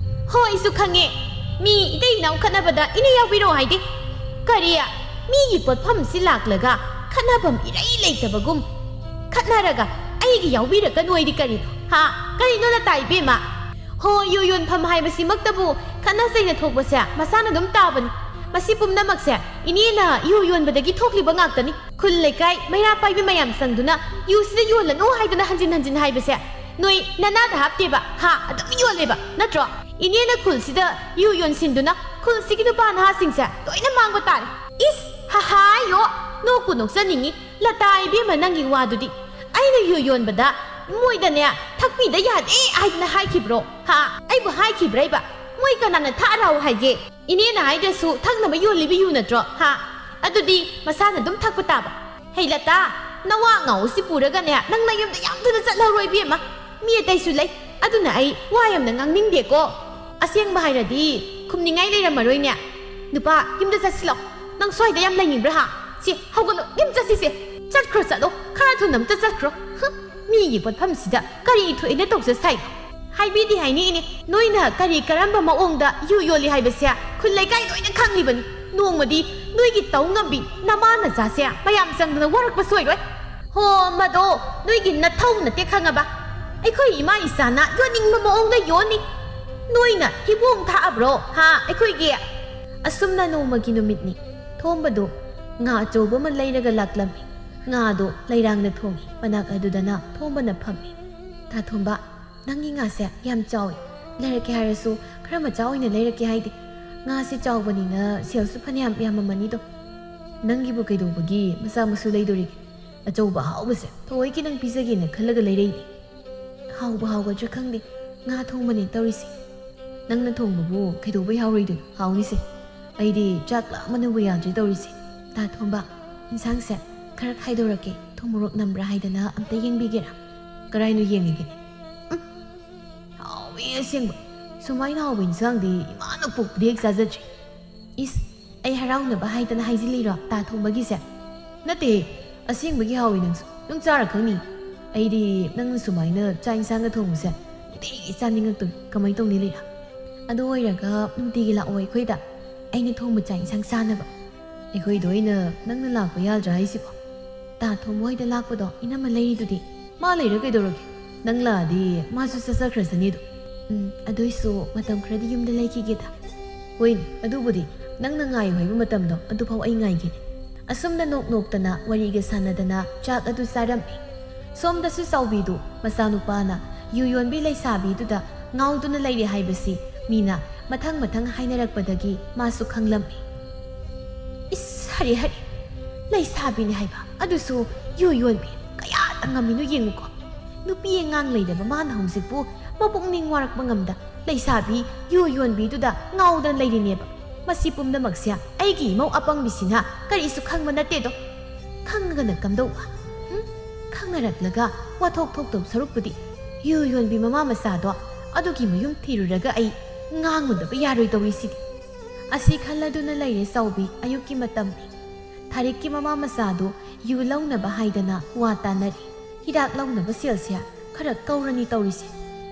"ꯍꯣ, ꯑꯩꯁꯨ ꯈꯪꯉꯦ꯫ ꯃꯤ ꯏꯇꯩ ꯏꯅꯥꯎ ꯈꯠꯅꯕꯗ ꯏꯅꯦ ꯌꯥꯎꯕꯤꯔꯣ ꯍꯥꯏꯗꯦ꯫ ꯀꯔꯤ? ꯃꯤꯒꯤ ꯄꯣꯠꯐꯝꯁꯤ ꯂꯥꯛꯂꯒ ꯈꯠꯅꯐꯝ ꯏꯔꯩ ꯂꯩꯇꯕꯒꯨꯝ ꯈꯠꯅꯔꯒ ꯑꯩꯒꯤ ꯌꯥꯎꯕꯤꯔꯛꯀꯅꯨ ꯍꯥꯏꯗꯤ ꯀꯔꯤꯅꯣ? ꯍꯥ? ꯀꯔꯤꯅꯣ ꯂꯇꯥ ꯏꯕꯦꯝꯃ?" "ꯍꯣ, ꯌꯨ ꯌꯣꯟꯐꯝ ꯍꯥꯏꯕꯁꯤꯃꯛꯇꯕꯨ ꯈꯠꯅ ꯆꯩꯅ ꯊꯣꯛꯄꯁꯦ ꯃꯁꯥꯅ ꯑꯗꯨꯝ ꯇꯥꯕꯅꯤ꯫ ꯃꯁꯤ ꯄꯨꯝꯅꯃꯛꯁꯦ ꯏꯅꯦꯅ ꯌꯨ ꯌꯣꯟꯕꯗꯒꯤ ꯊꯣꯛꯂꯤꯕ ꯉꯥꯛꯇꯅꯤ꯫ ꯈꯨꯜ ꯂꯩꯀꯥꯏ ꯃꯩꯔꯥ ꯄꯥꯏꯕꯤ ꯃꯌꯥꯝ ꯆꯪꯗꯨꯅ ꯌꯨꯁꯤꯗ ꯌꯣꯜꯂꯅꯨ ꯍꯥꯏꯗꯅ ꯍꯟꯖꯤꯟ ꯍꯟꯖꯤꯟ ꯍꯥꯏꯕꯁꯦ ꯅꯣꯏ ꯅꯅꯥꯗ ꯍꯥꯞꯇꯦꯕ, ꯍꯥ? ꯑꯗꯨꯝ ꯌꯣꯜꯂꯦꯕ, ꯅꯠꯇ꯭ꯔꯣ? ꯏꯅꯦꯅ ꯈꯨꯜꯁꯤꯗ ꯌꯨ ꯌꯣꯟꯁꯤꯟꯗꯨꯅ ꯈꯨꯜꯁꯤꯒꯤ ꯅꯨꯄꯥ ꯅꯍꯥꯁꯤꯡꯁꯦ ꯂꯣꯏꯅ ꯃꯥꯡꯕ ꯇꯥꯔꯦ꯫" "ꯏꯁ, ꯍꯍꯥꯌꯣ, ꯅꯣꯛꯄꯨ ꯅꯣꯛꯆꯅꯤꯡꯉꯤ꯫ ꯂꯇꯥ ꯏꯕꯦꯝꯃ, ꯅꯪꯒꯤ ꯋꯥꯗꯨꯗꯤ꯫ ꯑꯩꯅ ꯌꯨ ꯌꯣꯟꯕꯗ ꯃꯣꯏꯗꯅꯦ ꯊꯛꯄꯤꯗ ꯌꯥꯗꯦ ꯍꯥꯏꯗꯅ ꯍꯥꯏꯈꯤꯕ꯭ꯔꯣ? ꯍꯥ? ꯑꯩꯕꯨ ꯍꯥꯏꯈꯤꯕ꯭ꯔꯥ ꯏꯕ? ꯃꯣꯏ ꯀꯅꯥꯅ ꯊꯛꯑꯔꯥꯎ ꯍꯥꯏꯒꯦ? ꯏꯅꯦꯅ ꯍꯥꯏꯗ꯭ꯔꯁꯨ ꯊꯛꯅꯕ ꯌꯣꯜꯂꯤꯕ ꯌꯨ ꯅꯠꯇ꯭ꯔꯣ? ꯍꯥ? ꯑꯗꯨꯗꯤ ꯃꯁꯥꯅ ꯑꯗꯨꯝ ꯊꯛꯄ ꯇꯥꯕ꯫ ꯍꯩ ꯂꯇꯥ, ꯅꯋꯥ ꯉꯥꯎꯁꯤ ꯄꯨꯔꯒꯅꯦ, ꯅꯪ ꯅꯌꯨꯝꯗ ꯌꯥꯝ ꯊꯨꯅ ꯆꯠꯍꯧꯔꯣ ꯏꯕꯦꯝꯃ꯫ ꯃꯤ ꯑꯇꯩꯁꯨ ꯂꯩ, ꯑꯗꯨꯅ ꯑꯩ ꯋꯥ ꯌꯥꯝꯅ ꯉꯥꯡꯅꯤꯡꯗꯦꯀꯣ꯫ ꯑꯁꯦꯡꯕ ꯍꯥꯏꯔꯗꯤ ꯈꯨꯝꯅꯤꯡꯉꯥꯏ ꯂꯩꯔꯝꯃꯔꯣꯏꯅꯦ꯫ ꯅꯨꯄꯥ, ꯌꯨꯝꯗ ꯆꯠꯁꯤꯜꯂꯣ꯫ ꯅꯪ ꯁ꯭ꯋꯥꯏꯗ ꯌꯥꯝ ꯂꯩꯅꯤꯡꯕ꯭ꯔꯥ ꯍꯥ? ꯁꯤ, ꯍꯧꯒꯠꯂꯣ, ꯌꯨꯝ ꯆꯠꯁꯤꯁꯦ꯫ ꯆꯠꯈ꯭ꯔꯣ, ꯆꯠꯂꯣ, ꯈꯔ ꯊꯨꯅ ꯑꯝꯇ ꯆꯠꯈ꯭ꯔꯣ꯫ ꯍꯨꯝ, ꯃꯤꯒꯤ ꯄꯣꯠꯐꯝꯁꯤꯗ ꯀꯔꯤ ꯊꯣꯛꯑꯦꯅ ꯇꯧꯖ ꯁꯥꯏꯅꯣ? ꯍꯥꯏꯕꯤꯗꯤ ꯍꯥꯏꯅꯤꯡꯉꯤꯅꯦ, ꯅꯣꯏꯅ ꯀꯔꯤ ꯀꯔꯝꯕ ꯃꯑꯣꯡꯗ ꯌꯨ ꯌꯣꯜꯂꯤ ꯍꯥꯏꯕꯁꯦ ꯈꯨꯜ ꯂꯩꯀꯥꯏ ꯂꯣꯏꯅ ꯈꯪꯂꯤꯕꯅꯤ꯫ ꯅꯣꯡꯃꯗꯤ ꯅꯣꯏꯒꯤ ꯇꯧ ꯉꯝꯕꯤ ꯅꯃꯥ ꯅꯆꯥꯁꯦ ꯃꯌꯥꯝ ꯆꯪꯗꯅ ꯋꯥꯔꯛꯄ ꯁꯣꯏꯔꯣꯏ꯫ ꯍꯣ, ꯃꯗꯣ ꯅꯣꯏꯒꯤ ꯅꯊꯧ ꯅꯠꯇꯦ ꯈꯪꯉꯕ? ꯑꯩꯈꯣꯏ ꯏꯃꯥ ꯏꯆꯥꯅ ꯌꯣꯟꯅꯤꯡꯕ ꯃꯑꯣꯡꯗ ꯌꯣꯟꯅꯤ꯫ ꯅꯣꯏꯅ ꯊꯤꯕꯣꯡ ꯊꯥꯛꯑꯕ꯭ꯔꯣ ꯍꯥ ꯑꯩꯈꯣꯏꯒꯤ? ꯑꯁꯨꯝꯅ ꯅꯣꯡꯃꯒꯤ ꯅꯨꯃꯤꯠꯅꯤ꯫ ꯊꯣꯝꯕꯗꯨ ꯉꯥ ꯑꯆꯧꯕ ꯑꯃ ꯂꯩꯔꯒ ꯂꯥꯛꯂꯝꯃꯤ꯫ ꯉꯥꯗꯣ ꯂꯩꯔꯥꯡꯅ ꯊꯣꯡꯉꯤ꯫ ꯃꯅꯥꯛ ꯑꯗꯨꯗꯅ ꯊꯣꯝꯕꯅ ꯐꯝꯃꯤ꯫ ꯇꯥ ꯊꯣꯝꯕ, ꯅꯪꯒꯤ ꯉꯥꯁꯦ ꯌꯥꯝ ꯆꯥꯎꯏ꯫ ꯂꯩꯔꯛꯀꯦ ꯍꯥꯏꯔꯁꯨ ꯈꯔ ꯃꯆꯥ ꯑꯣꯏꯅ ꯂꯩꯔꯛꯀꯦ ꯍꯥꯏꯗꯦ꯫ ꯉꯥꯁꯦ ꯆꯥꯎꯕꯅꯤꯅ ꯁꯦꯜꯁꯨ ꯐꯅꯌꯥꯝ ꯌꯥꯝꯃꯝꯃꯅꯤꯗꯣ꯫ ꯅꯪꯒꯤꯕꯨ ꯀꯩꯗꯧꯕꯒꯤ ꯃꯆꯥ ꯃꯁꯨ ꯂꯩꯗꯣꯔꯤꯒꯦ? ꯑꯆꯧꯕ ꯑꯍꯥꯎꯕꯁꯦ ꯊꯑꯣꯏꯀꯤ ꯅꯪ ꯄꯤꯖꯒꯦꯅ ꯈꯜꯂꯒ ꯂꯩꯔꯛꯏꯅꯦ꯫ ꯍꯥꯎꯕ ꯍꯥꯎꯒꯗ꯭ꯔꯥ ꯈꯪꯗꯦ, ꯉꯥ ꯊꯣꯡꯕꯅꯦ ꯇꯧꯔꯤꯁꯦ꯫ ꯅꯪꯅ ꯊꯣꯡꯕꯕꯨ ꯀꯩꯗꯧꯕꯩ ꯍꯥꯎꯔꯣꯏꯗꯣꯏꯅꯣ? ꯍꯥꯎꯅꯤꯁꯦ꯫ ꯑꯩꯗꯤ ꯆꯥꯛ ꯂꯥꯝꯕꯅꯕꯨ ꯌꯥꯗ꯭ꯔꯦ ꯇꯧꯔꯤꯁꯦ꯫ ꯇꯥ ꯊꯣꯝꯕ, ꯏꯟꯁꯥꯡꯁꯦ ꯈꯔ ꯈꯥꯏꯗꯣꯔꯛꯀꯦ, ꯊꯨꯝ ꯃꯣꯔꯣꯛ ꯅꯝꯕ꯭ꯔꯥ ꯍꯥꯏꯗꯅ ꯑꯝꯇ ꯌꯦꯡꯕꯤꯒꯦꯔꯥ? ꯀꯔꯥꯏꯅꯣ ꯌꯦꯡꯉꯤꯒꯦ? ꯎꯝ, ꯍꯥꯎꯋꯦ ꯑꯁꯦꯡꯕ꯫ ꯁꯨꯃꯥꯏꯅ ꯍꯥꯎꯕ ꯏꯟꯁꯥꯡꯗꯤ ꯏꯃꯥꯅ ꯄꯣꯛꯄꯗꯤ ꯍꯦꯛ ꯆꯥꯖꯗ꯭ꯔꯤ꯫ ꯏꯁ, ꯑꯩ ꯍꯔꯥꯎꯅꯕ ꯍꯥꯏꯗꯅ ꯍꯥꯏꯖꯤꯜꯂꯤꯔꯣ ꯇꯥ ꯊꯣꯡꯕꯒꯤꯁꯦ? ꯅꯠꯇꯦ, ꯑꯁꯦꯡꯕꯒꯤ ꯍꯥꯎꯋꯤ ꯅꯪꯁꯨ꯫ ꯅꯪ ꯆꯥꯔ ꯈꯪꯅꯤ꯫ ꯑꯩꯗꯤ ꯅꯪꯅ ꯁꯨꯃꯥꯏꯅ ꯆꯥꯛ ꯏꯟꯁꯥꯡꯒ ꯊꯣꯡꯕꯁꯦ ꯅꯨꯡꯇꯤꯒꯤ ꯆꯥꯅꯤꯡꯉꯛꯇꯣꯏꯅꯤ꯫ ꯀꯃꯥꯏꯅ ꯇꯧꯅꯤ ꯂꯩꯔꯥ? ꯑꯗꯨ ꯑꯣꯏꯔꯒ ꯅꯨꯡꯇꯤꯒꯤ ꯂꯥꯛꯑꯣ ꯑꯩꯈꯣꯏꯗ꯫ ꯑꯩꯅ ꯊꯣꯡꯕ ꯆꯥꯛ ꯏꯟꯁꯥꯡ ꯆꯥꯅꯕ꯫ ꯑꯩꯈꯣꯏꯗ ꯑꯣꯏꯅ ꯅꯪꯅ ꯂꯥꯛꯄ ꯌꯥꯗ꯭ꯔꯥ ꯍꯥꯏꯁꯤꯕꯣ? ꯇꯥ ꯊꯣꯝꯕ ꯍꯣꯏꯗ ꯂꯥꯛꯄꯗꯣ ꯏꯅꯝꯃ ꯂꯩꯔꯤꯗꯨꯗꯤ꯫ ꯃꯥ ꯂꯩꯔ ꯀꯩꯗꯧꯔꯒꯦ? ꯅꯪ ꯂꯥꯛꯑꯗꯤ ꯃꯥꯁꯨ ꯆꯠꯆꯈ꯭ꯔꯁꯅꯤꯗꯣ꯫ ꯎꯝ, ꯑꯗꯨꯏꯁꯨ ꯃꯇꯝ ꯈꯔꯗꯤ ꯌꯨꯝꯗ ꯂꯩꯈꯤꯒꯦꯗ꯫ ꯍꯣꯏꯅꯦ, ꯑꯗꯨꯕꯨꯗꯤ ꯅꯪꯅ ꯉꯥꯏꯌꯨ ꯍꯥꯏꯕ ꯃꯇꯝꯗꯣ ꯑꯗꯨꯐꯥꯎ ꯑꯩ ꯉꯥꯏꯒꯦꯅꯦ꯫ ꯑꯁꯨꯝꯅ ꯅꯣꯛ ꯅꯣꯛꯇꯅ ꯋꯥꯔꯤꯒ ꯁꯥꯟꯅꯗꯅ ꯆꯥꯛ ꯑꯗꯨ ꯆꯥꯔꯝꯃꯤ꯫ ꯁꯣꯝꯗꯁꯨ ꯆꯥꯎꯕꯤꯗꯨ ꯃꯆꯥꯅꯨꯄꯥꯅ ꯌꯨ ꯌꯣꯟꯕꯤ ꯂꯩꯁꯥꯕꯤꯗꯨꯗ ꯉꯥꯎꯗꯨꯅ ꯂꯩꯔꯦ ꯍꯥꯏꯕꯁꯤ ꯃꯤꯅ ꯃꯊꯪ ꯃꯊꯪ ꯍꯥꯏꯅꯔꯛꯄꯗꯒꯤ ꯃꯥꯁꯨ ꯈꯪꯂꯝꯃꯤ꯫ ꯏꯁ, ꯍꯔꯦ ꯍꯔꯦ, ꯂꯩꯁꯥꯕꯤꯅꯤ ꯍꯥꯏꯕ, ꯑꯗꯨꯁꯨ ꯌꯨ ꯌꯣꯟꯕꯤ꯫ ꯀꯌꯥꯗ ꯉꯝꯃꯤꯅꯣ ꯌꯦꯡꯉꯨꯀꯣ꯫ ꯅꯨꯄꯤ ꯑꯉꯥꯡ ꯂꯩꯔꯕ ꯃꯥꯅ ꯍꯧꯖꯤꯛꯄꯨ ꯃꯄꯨꯛꯅꯤꯡ ꯋꯥꯔꯛꯄ ꯉꯝꯗ ꯂꯩꯁꯥꯕꯤ ꯌꯨ ꯌꯣꯟꯕꯤꯗꯨꯗ ꯉꯥꯎꯗꯅ ꯂꯩꯔꯤꯅꯦꯕ꯫ ꯃꯁꯤ ꯄꯨꯝꯅꯃꯛꯁꯦ ꯑꯩꯒꯤ ꯏꯃꯧ ꯑꯄꯪꯕꯤꯁꯤꯅ ꯀꯔꯤꯁꯨ ꯈꯪꯕ ꯅꯠꯇꯦꯗꯣ꯫ ꯈꯪꯉꯒꯅ ꯀꯝꯗꯧꯕ? ꯈꯪꯅꯔꯛꯂꯒ ꯋꯥꯊꯣꯛ ꯊꯣꯛꯇꯧ ꯁꯔꯨꯛꯄꯨꯗꯤ ꯌꯨ ꯌꯣꯟꯕꯤ ꯃꯃꯥ ꯃꯆꯥꯗꯣ ꯑꯗꯨꯒꯤ ꯃꯌꯨꯝ ꯊꯤꯔꯨꯔꯒ ꯑꯩ ꯉꯥꯡꯉꯨꯗꯕ ꯌꯥꯔꯣꯏ ꯇꯧꯔꯤꯁꯤꯗꯤ꯫ ꯑꯁꯤ ꯈꯜꯂꯗꯨꯅ ꯂꯩꯔꯦ ꯆꯥꯎꯕꯤ, ꯑꯌꯨꯛꯀꯤ ꯃꯇꯝꯅꯤ꯫ ꯊꯥꯔꯤꯛꯀꯤ ꯃꯃꯥ ꯃꯆꯥꯗꯨ ꯌꯨ ꯂꯧꯅꯕ ꯍꯥꯏꯗꯅ ꯋꯥ ꯇꯥꯅꯔꯤ꯫ ꯍꯤꯗꯥꯛ ꯂꯧꯅꯕ ꯁꯦꯜꯁꯦ ꯈꯔ ꯀꯧꯔꯅꯤ ꯇꯧꯔꯤꯁꯦ꯫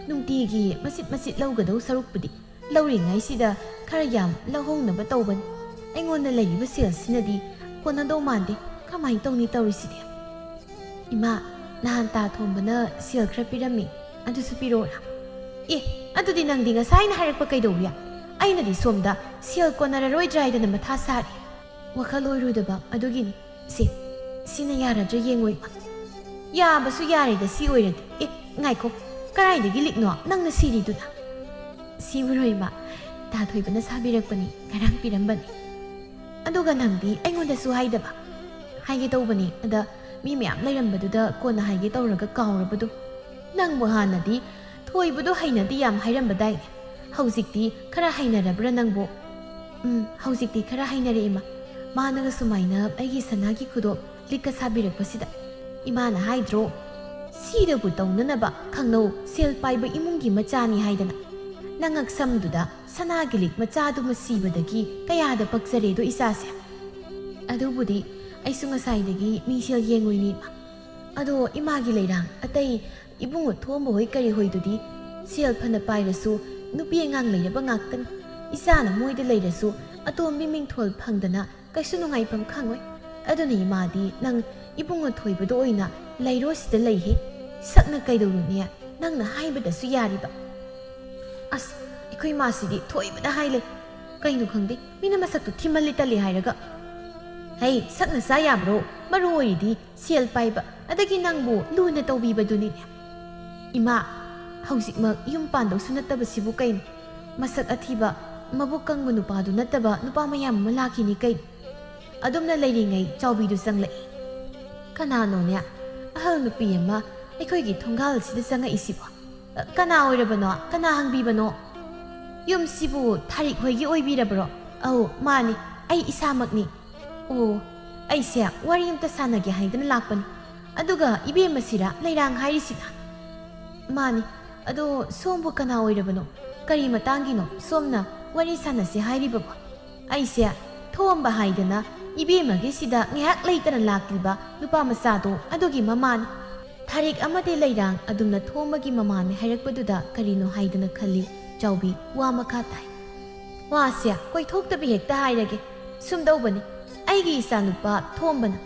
ꯅꯨꯡꯇꯤꯒꯤ ꯃꯆꯤꯠ ꯃꯆꯤꯠ ꯂꯧꯒꯗꯧ ꯁꯔꯨꯛꯄꯨꯗꯤ ꯂꯧꯔꯤꯉꯩꯁꯤꯗ ꯈꯔ ꯌꯥꯝ ꯂꯧꯍꯧꯅꯕ ꯇꯧꯕꯅꯤ꯫ ꯑꯩꯉꯣꯟꯗ ꯂꯩꯔꯤꯕ ꯁꯦꯜꯁꯤꯅꯗꯤ ꯀꯣꯟꯅꯗꯧ ꯃꯥꯟꯗꯦ꯫ ꯀꯃꯥꯏꯅ ꯇꯧꯅꯤ ꯇꯧꯔꯤꯁꯤꯗꯤ? ꯏꯃꯥ, ꯅꯍꯥꯟ ꯇꯥ ꯊꯣꯝꯕꯅ ꯁꯦꯜ ꯈꯔ ꯄꯤꯔꯝꯃꯤ, ꯑꯗꯨꯁꯨ ꯄꯤꯔꯛꯑꯣꯔꯥ? ꯑꯦ, ꯑꯗꯨꯗꯤ ꯅꯪꯗꯤ ꯉꯁꯥꯏꯅ ꯍꯥꯏꯔꯛꯄ ꯀꯩꯗꯧꯕ? ꯑꯩꯅꯗꯤ ꯁꯣꯝꯗ ꯁꯦꯜ ꯀꯣꯟꯅꯔꯔꯣꯏꯗ꯭ꯔꯥ ꯍꯥꯏꯗꯅ ꯃꯊꯥ ꯁꯥꯔꯤ꯫ ꯋꯥꯈꯜ ꯑꯣꯏꯔꯨꯗꯕ ꯑꯗꯨꯒꯤꯅꯤ꯫ ꯁꯦ, ꯁꯤꯅ ꯌꯥꯔꯗ꯭ꯔꯥ ꯌꯦꯡꯉꯣ ꯏꯃꯥ꯫ ꯌꯥꯕꯁꯨ ꯌꯥꯔꯦꯗ ꯁꯤ ꯑꯣꯏꯔꯗꯤ꯫ ꯑꯦ, ꯉꯥꯏꯈꯣ, ꯀꯗꯥꯏꯗꯒꯤ ꯂꯤꯛꯅꯣ ꯅꯪꯅ ꯁꯤꯔꯤꯗꯨꯅ? ꯁꯤꯕꯨꯔꯣ ꯏꯃꯥ, ꯇꯥ ꯊꯣꯏꯕꯅ ꯁꯥꯕꯤꯔꯛꯄꯅꯤ, ꯉꯔꯥꯡ ꯄꯤꯔꯝꯕꯅꯤ꯫ ꯑꯗꯨꯒ ꯅꯪꯗꯤ ꯑꯩꯉꯣꯟꯗꯁꯨ ꯍꯥꯏꯗꯕ? ꯍꯥꯏꯒꯦ ꯇꯧꯕꯅꯤ, ꯑꯗ ꯃꯤ ꯃꯌꯥꯝ ꯂꯩꯔꯝꯕꯗꯨꯗ ꯀꯣꯟꯅ ꯍꯥꯏꯒꯦ ꯇꯧꯔꯒ ꯀꯥꯎꯔꯕꯗꯣ꯫ ꯅꯪꯕꯨ ꯍꯥꯟꯅꯗꯤ ꯊꯣꯏꯕꯗꯣ ꯍꯩꯅꯗꯤ ꯌꯥꯝ ꯍꯥꯏꯔꯝꯕꯗꯥꯏꯅꯦ? ꯍꯧꯖꯤꯛꯇꯤ ꯈꯔ ꯍꯩꯅꯔꯕ꯭ꯔꯥ ꯅꯪꯕꯨ? ꯎꯝ, ꯍꯧꯖꯤꯛꯇꯤ ꯈꯔ ꯍꯩꯅꯔꯦ ꯏꯃꯥ꯫ ꯃꯥꯅꯒ ꯁꯨꯃꯥꯏꯅ ꯑꯩꯒꯤ ꯁꯅꯥꯒꯤ ꯈꯨꯗꯣꯞ ꯂꯤꯛꯀ ꯁꯥꯕꯤꯔꯛꯄꯁꯤꯗ꯫ ꯏꯃꯥꯅ ꯍꯥꯏꯗ꯭ꯔꯣ, ꯁꯤꯗꯕꯨ ꯇꯧꯅꯅꯕ ꯈꯪꯅꯧ ꯁꯦꯜ ꯄꯥꯏꯕ ꯏꯃꯨꯡꯒꯤ ꯃꯆꯥꯅꯤ ꯍꯥꯏꯗꯅ꯫ ꯅꯉꯛ ꯁꯝꯗꯨꯗ ꯁꯅꯥꯒꯤ ꯂꯤꯛ ꯃꯆꯥꯗꯨꯃ ꯁꯤꯕꯗꯒꯤ ꯀꯌꯥꯗ ꯄꯛꯆꯔꯦꯗꯣ ꯏꯆꯥꯁꯦ꯫ ꯑꯗꯨꯕꯨꯗꯤ ꯑꯩꯁꯨ ꯉꯁꯥꯏꯗꯒꯤ ꯃꯤꯡꯁꯦꯜ ꯌꯦꯡꯉꯨꯏꯅꯤ ꯏꯃꯥ꯫ ꯑꯗꯣ ꯏꯃꯥꯒꯤ ꯂꯩꯔꯥꯡ ꯑꯇꯩ ꯏꯕꯨꯡꯉꯣ ꯊꯣꯝꯕ ꯍꯣꯏ ꯀꯔꯤ ꯍꯣꯏꯗꯨꯗꯤ ꯁꯦꯜ ꯐꯅ ꯄꯥꯏꯔꯁꯨ ꯅꯨꯄꯤ ꯑꯉꯥꯡ ꯂꯩꯔꯕ ꯉꯥꯛꯇꯅꯤ꯫ ꯏꯆꯥꯅ ꯃꯣꯏꯗ ꯂꯩꯔꯁꯨ ꯑꯇꯣꯝꯕꯤ ꯃꯤꯡꯊꯣꯜ ꯐꯪꯗꯅ ꯀꯩꯁꯨ ꯅꯨꯡꯉꯥꯏꯐꯝ ꯈꯪꯉꯣꯏ꯫ ꯑꯗꯨꯅ ꯏꯃꯥꯗꯤ ꯅꯪ ꯏꯕꯨꯡꯉꯣ ꯊꯣꯏꯕꯗ ꯑꯣꯏꯅ ꯂꯩꯔꯣ ꯁꯤꯗ ꯂꯩꯍꯦ꯫ ꯁꯛꯅ ꯀꯩꯗꯧꯔꯨꯅꯤ? ꯅꯪꯅ ꯍꯥꯏꯕꯗꯁꯨ ꯌꯥꯔꯤꯕ꯫ ꯑꯁ, ꯑꯩꯈꯣꯏ ꯃꯥꯁꯤꯗꯤ ꯊꯣꯏꯕꯗ ꯍꯥꯏ ꯂꯩ꯫ ꯀꯩꯅꯣ ꯈꯪꯗꯦ, ꯃꯤꯅ ꯃꯁꯛꯇꯨ ꯊꯤꯃꯜꯂꯤ ꯇꯜꯂꯤ ꯍꯥꯏꯔꯒ꯫ ꯍꯩ, ꯁꯛꯅ ꯆꯥ ꯌꯥꯕ꯭ꯔꯣ? ꯃꯔꯨ ꯑꯣꯏꯔꯤꯗꯤ ꯁꯦꯜ ꯄꯥꯏꯕ, ꯑꯗꯒꯤ ꯅꯪꯕꯨ ꯂꯨꯅ ꯇꯧꯕꯤꯕꯗꯨꯅꯤꯅꯦ꯫ ꯏꯃꯥ, ꯍꯧꯖꯤꯛꯃꯛ ꯌꯨꯝ ꯄꯥꯟꯗꯧꯁꯨ ꯅꯠꯇꯕꯁꯤꯕꯨ ꯀꯩꯅꯣ? ꯃꯁꯛ ꯑꯊꯤꯕ, ꯃꯕꯨꯛ ꯀꯪꯕ ꯅꯨꯄꯥꯗꯨ ꯅꯠꯇꯕ ꯅꯨꯄꯥ ꯃꯌꯥꯝ ꯑꯃ ꯂꯥꯛꯈꯤꯅꯤ ꯀꯩꯅꯣ? ꯑꯗꯨꯝꯅ ꯂꯩꯔꯤꯉꯩ ꯆꯥꯎꯕꯤꯗꯨ ꯆꯪꯂꯛꯏ꯫ ꯀꯅꯥꯅꯣꯅꯦ ꯑꯍꯜ ꯅꯨꯄꯤ ꯑꯃ ꯑꯩꯈꯣꯏꯒꯤ ꯊꯣꯡꯒꯥꯜ ꯑꯁꯤꯗ ꯆꯪꯉꯛꯏꯁꯤꯕꯣ? ꯀꯅꯥ ꯑꯣꯏꯔꯕꯅꯣ? ꯀꯅꯥ ꯍꯪꯕꯤꯕꯅꯣ? ꯌꯨꯝꯁꯤꯕꯨ ꯊꯥꯔꯤꯛ ꯍꯣꯏꯒꯤ ꯑꯣꯏꯕꯤꯔꯕ꯭ꯔꯣ? ꯑꯧ, ꯃꯥꯅꯤ, ꯑꯩ ꯏꯁꯥꯃꯛꯅꯤ꯫ ꯑꯣ, ꯑꯩꯁꯦ ꯋꯥꯔꯤ ꯑꯝꯇ ꯁꯥꯟꯅꯒꯦ ꯍꯥꯏꯗꯅ ꯂꯥꯛꯄꯅꯤ꯫ ꯑꯗꯨꯒ ꯏꯕꯦꯝꯃꯁꯤꯔ ꯂꯩꯔꯥꯡ ꯍꯥꯏꯔꯤꯁꯤꯅ? ꯃꯥꯅꯤ꯫ ꯑꯗꯣ ꯁꯣꯝꯕꯨ ꯀꯅꯥ ꯑꯣꯏꯔꯕꯅꯣ? ꯀꯔꯤ ꯃꯇꯥꯡꯒꯤꯅꯣ ꯁꯣꯝꯅ ꯋꯥꯔꯤ ꯁꯥꯟꯅꯁꯤ ꯍꯥꯏꯔꯤꯕꯕꯣ? ꯑꯩꯁꯦ ꯊꯣꯝꯕ ꯍꯥꯏꯗꯅ ꯏꯕꯦꯝꯃꯒꯤꯁꯤꯗ ꯉꯥꯏꯍꯥꯛ ꯂꯩꯇꯅ ꯂꯥꯛꯂꯤꯕ ꯅꯨꯄꯥ ꯃꯆꯥꯗꯣ ꯑꯗꯨꯒꯤ ꯃꯃꯥꯅꯤ꯫ ꯊꯥꯔꯤꯛ ꯑꯃꯗꯤ ꯂꯩꯔꯥꯡ ꯑꯗꯨꯝꯅ ꯊꯣꯝꯕꯒꯤ ꯃꯃꯥꯅꯤ ꯍꯥꯏꯔꯛꯄꯗꯨꯗ ꯀꯔꯤꯅꯣ ꯍꯥꯏꯗꯅ ꯈꯜꯂꯤ꯫ ꯆꯥꯎꯕꯤ ꯋꯥ ꯃꯈꯥ ꯇꯥꯏ꯫ ꯋꯥꯁꯦ ꯀꯣꯏꯊꯣꯛꯇꯕꯤ ꯍꯦꯛꯇ ꯍꯥꯏꯔꯒꯦ꯫ ꯁꯨꯝꯗꯧꯕꯅꯤ, ꯑꯩꯒꯤ ꯏꯆꯥꯅꯨꯄꯥ ꯊꯣꯝꯕꯅ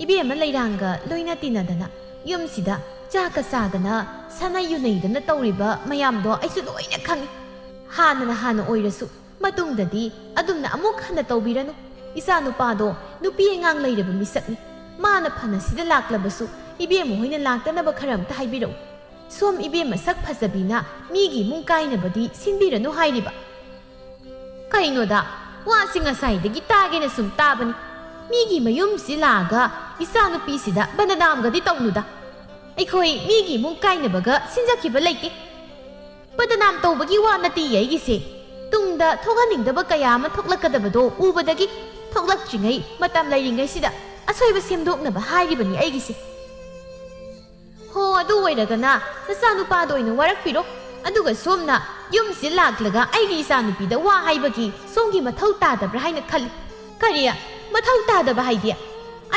ꯏꯕꯦꯝꯃ ꯂꯩꯔꯥꯡꯒ ꯂꯣꯏꯅ ꯇꯤꯟꯅꯗꯅ ꯌꯨꯝꯁꯤꯗ ꯆꯥꯛꯀ ꯆꯥꯗꯅ ꯁꯥꯟꯅ ꯌꯨꯅꯩꯗꯅ ꯇꯧꯔꯤꯕ ꯃꯌꯥꯝꯗꯣ ꯑꯩꯁꯨ ꯂꯣꯏꯅ ꯈꯪꯏ꯫ ꯍꯥꯟꯅꯅ ꯍꯥꯟꯅ ꯑꯣꯏꯔꯁꯨ ꯃꯇꯨꯡꯗꯗꯤ ꯑꯗꯨꯝꯅ ꯑꯃꯨꯛ ꯍꯟꯅ ꯇꯧꯕꯤꯔꯅꯨ꯫ ꯏꯆꯥꯅꯨꯄꯥꯗꯣ ꯅꯨꯄꯤ ꯑꯉꯥꯡ ꯂꯩꯔꯕ ꯃꯤꯁꯛꯅꯤ꯫ ꯃꯥꯅ ꯐꯅ ꯁꯤꯗ ꯂꯥꯛꯂꯕꯁꯨ ꯏꯕꯦꯝꯃ ꯍꯣꯏꯅ ꯂꯥꯛꯇꯅꯕ ꯈꯔ ꯑꯝꯇ ꯍꯥꯏꯕꯤꯔꯛꯎ꯫ ꯁꯣꯝ ꯏꯕꯦꯝꯃ ꯁꯛ ꯐꯖꯕꯤꯅ ꯃꯤꯒꯤ ꯏꯃꯨꯡ ꯀꯥꯏꯅꯕꯗꯤ ꯁꯤꯟꯕꯤꯔꯅꯨ ꯍꯥꯏꯔꯤꯕ꯫ ꯀꯩꯅꯣꯗ, ꯋꯥꯁꯤ ꯉꯁꯥꯏꯗꯒꯤ ꯇꯥꯒꯦꯅ ꯁꯨꯝ ꯇꯥꯕꯅꯤ꯫ ꯃꯤꯒꯤ ꯃꯌꯨꯝꯁꯤ ꯂꯥꯛꯑꯒ ꯏꯆꯥꯅꯨꯄꯤꯁꯤꯗ ꯕꯗꯅꯥꯝꯒꯗꯤ ꯇꯧꯅꯨꯗ꯫ ꯑꯩꯈꯣꯏ ꯃꯤꯒꯤ ꯏꯃꯨꯡ ꯀꯥꯏꯅꯕꯒ ꯁꯤꯟꯖꯈꯤꯕ ꯂꯩꯇꯦ꯫ ꯕꯗꯅꯥꯝ ꯇꯧꯕꯒꯤ ꯋꯥ ꯅꯠꯇꯦ ꯑꯩꯒꯤꯁꯦ꯫ ꯇꯨꯡꯗ ꯊꯣꯛꯍꯟꯅꯤꯡꯗꯕ ꯀꯌꯥ ꯑꯃ ꯊꯣꯛꯂꯛꯀꯗꯕꯗꯣ ꯎꯕꯗꯒꯤ ꯊꯣꯛꯂꯛꯇ꯭ꯔꯤꯉꯩ ꯃꯇꯝ ꯂꯩꯔꯤꯉꯩꯁꯤꯗ ꯑꯁꯣꯏꯕ ꯁꯦꯝꯗꯣꯛꯅꯕ ꯍꯥꯏꯔꯤꯕꯅꯤ ꯑꯩꯒꯤꯁꯦ꯫ ꯍꯣ, ꯑꯗꯨ ꯑꯣꯏꯔꯒꯅ ꯅꯆꯥꯅꯨꯄꯥꯗ ꯑꯣꯏꯅ ꯋꯥꯔꯛꯄꯤꯔꯣ꯫ ꯑꯗꯨꯒ ꯁꯣꯝꯅ ꯌꯨꯝꯁꯤ ꯂꯥꯛꯂꯒ ꯑꯩꯒꯤ ꯏꯆꯥꯅꯨꯄꯤꯗ ꯋꯥ ꯍꯥꯏꯕꯒꯤ ꯁꯣꯝꯒꯤ ꯃꯊꯧ ꯇꯥꯗꯕ꯭ꯔꯥ ꯍꯥꯏꯅ ꯈꯜꯂꯤ꯫ ꯀꯔꯤ? ꯃꯊꯧ ꯇꯥꯗꯕ ꯍꯥꯏꯗꯤ?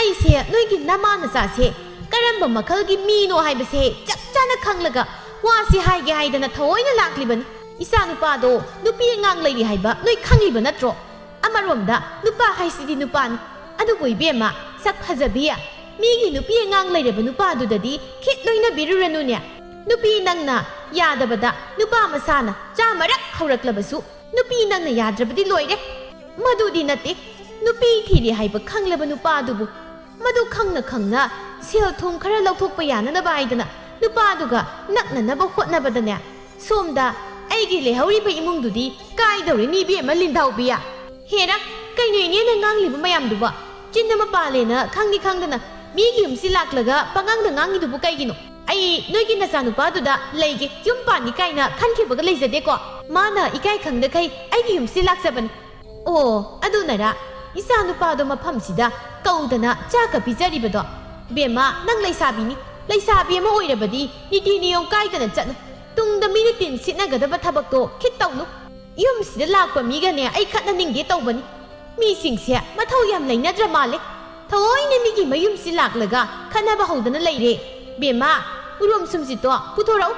ꯑꯩꯁꯦ ꯅꯣꯏꯒꯤ ꯅꯃꯥ ꯅꯆꯥꯁꯦ ꯀꯔꯝꯕ ꯃꯈꯜꯒꯤ ꯃꯤꯅꯣ ꯍꯥꯏꯕꯁꯦ ꯆꯞ ꯆꯥꯅ ꯈꯪꯂꯒ ꯋꯥꯁꯤ ꯍꯥꯏꯒꯦ ꯍꯥꯏꯗꯅ ꯊꯑꯣꯏꯅ ꯂꯥꯛꯂꯤꯕꯅꯤ꯫ ꯏꯆꯥꯅꯨꯄꯥꯗꯣ ꯅꯨꯄꯤ ꯑꯉꯥꯡ ꯂꯩꯔꯤ ꯍꯥꯏꯕ ꯅꯣꯏ ꯈꯪꯂꯤꯕ ꯅꯠꯇ꯭ꯔꯣ? ꯑꯃꯔꯣꯝꯗ ꯅꯨꯄꯥ ꯍꯥꯏꯁꯤꯗꯤ ꯅꯨꯄꯥꯅꯤ꯫ ꯑꯗꯨꯕꯨ ꯏꯕꯦꯝꯃ, ꯁꯛ ꯐꯖꯕꯤ, ꯃꯤꯒꯤ ꯅꯨꯄꯤ ꯑꯉꯥꯡ ꯂꯩꯔꯕ ꯅꯨꯄꯥꯗꯨꯗꯗꯤ ꯈꯤꯠ ꯂꯣꯏꯅꯕꯤꯔꯨꯔꯅꯨꯅꯦ꯫ ꯅꯨꯄꯤ ꯅꯪꯅ ꯌꯥꯗꯕꯗ ꯅꯨꯄꯥ ꯃꯁꯥꯅ ꯆꯥꯃꯔꯛ ꯍꯧꯔꯛꯂꯕꯁꯨ ꯅꯨꯄꯤ ꯅꯪꯅ ꯌꯥꯗ꯭ꯔꯕꯗꯤ ꯂꯣꯏꯔꯦ꯫ ꯃꯗꯨꯗꯤ ꯅꯠꯇꯦ, ꯅꯨꯄꯤ ꯊꯤꯔꯦ ꯍꯥꯏꯕ ꯈꯪꯂꯕ ꯅꯨꯄꯥꯗꯨꯕꯨ ꯃꯗꯨ ꯈꯪꯅ ꯈꯪꯅ ꯁꯦꯜ ꯊꯨꯝ ꯈꯔ ꯂꯧꯊꯣꯛꯄ ꯌꯥꯅꯅꯕ ꯍꯥꯏꯗꯅ ꯅꯨꯄꯥꯗꯨꯒ ꯅꯛꯅꯅꯕ ꯍꯣꯠꯅꯕꯗꯅꯦ, ꯁꯣꯝꯗ ꯑꯩꯒꯤ ꯂꯩꯍꯧꯔꯤꯕ ꯏꯃꯨꯡꯗꯨꯗꯤ ꯀꯥꯏꯗꯧꯔꯤꯅꯤ ꯏꯕꯦꯝꯃ ꯂꯤꯟꯗꯥꯎꯕꯤ꯫ ꯍꯦꯔꯥ, ꯀꯩꯅꯣ ꯏꯅꯦꯅ ꯉꯥꯡꯂꯤꯕ ꯃꯌꯥꯝꯗꯨꯕꯣ? ꯆꯤꯟ ꯑꯃ ꯄꯥꯜꯂꯦꯅ ꯈꯪꯗꯤ ꯈꯪꯗꯅ ꯃꯤꯒꯤ ꯌꯨꯝꯁꯤ ꯂꯥꯛꯂꯒ ꯄꯉꯥꯡꯗ ꯉꯥꯡꯉꯤꯗꯨꯕꯨ ꯀꯩꯒꯤꯅꯣ? ꯑꯩ ꯅꯣꯏꯒꯤ ꯅꯆꯥꯅꯨꯄꯥꯗꯨꯗ ꯂꯩꯒꯦ, ꯌꯨꯝ ꯄꯥꯟꯒꯦ ꯀꯥꯏꯅ ꯈꯟꯈꯤꯕꯒ ꯂꯩꯖꯗꯦꯀꯣ꯫ ꯃꯥꯅ ꯏꯀꯥꯏ ꯈꯪꯗꯈꯩ ꯑꯩꯒꯤ ꯌꯨꯝꯁꯤ ꯂꯥꯛꯆꯕꯅꯤ꯫ ꯑꯣ, ꯑꯗꯨꯅꯔꯥ ꯏꯆꯥ ꯅꯨꯄꯥꯗꯣ ꯃꯐꯝꯁꯤꯗ ꯀꯧꯗꯅ ꯆꯥꯛꯀ ꯄꯤꯖꯔꯤꯕꯗꯣ? ꯕꯦꯝꯃ, ꯅꯪ ꯂꯩꯁꯥꯕꯤꯅꯤ꯫ ꯂꯩꯁꯥꯕꯤ ꯑꯃ ꯑꯣꯏꯔꯕꯗꯤ ꯅꯤꯇꯤ ꯅꯤꯌꯣꯝ ꯀꯥꯏꯗꯅ ꯆꯠꯂꯨ꯫ ꯇꯨꯡꯗ ꯃꯤꯅ ꯇꯤꯟ ꯁꯤꯠꯅꯒꯗꯕ ꯊꯕꯛꯇꯣ ꯈꯤꯠ ꯇꯧꯅꯨ꯫ ꯌꯨꯝꯁꯤꯗ ꯂꯥꯛꯄ ꯃꯤꯒꯅꯦ ꯑꯩ ꯈꯠꯅꯅꯤꯡꯗꯦ ꯇꯧꯕꯅꯤ꯫ ꯃꯤꯁꯤꯡꯁꯦ ꯃꯊꯧ ꯌꯥꯝ ꯂꯩꯅꯗ꯭ꯔ ꯃꯥꯜꯂꯦ꯫ ꯊꯑꯣꯏꯅ ꯃꯤꯒꯤ ꯃꯌꯨꯝꯁꯤ ꯂꯥꯛꯂꯒ ꯈꯠꯅꯕ ꯍꯧꯗꯅ ꯂꯩꯔꯦ꯫ ꯕꯦꯝꯃ, ꯎꯔꯣꯝ ꯁꯨꯝꯁꯤꯠꯇꯣ ꯄꯨꯊꯣꯔꯛꯎ꯫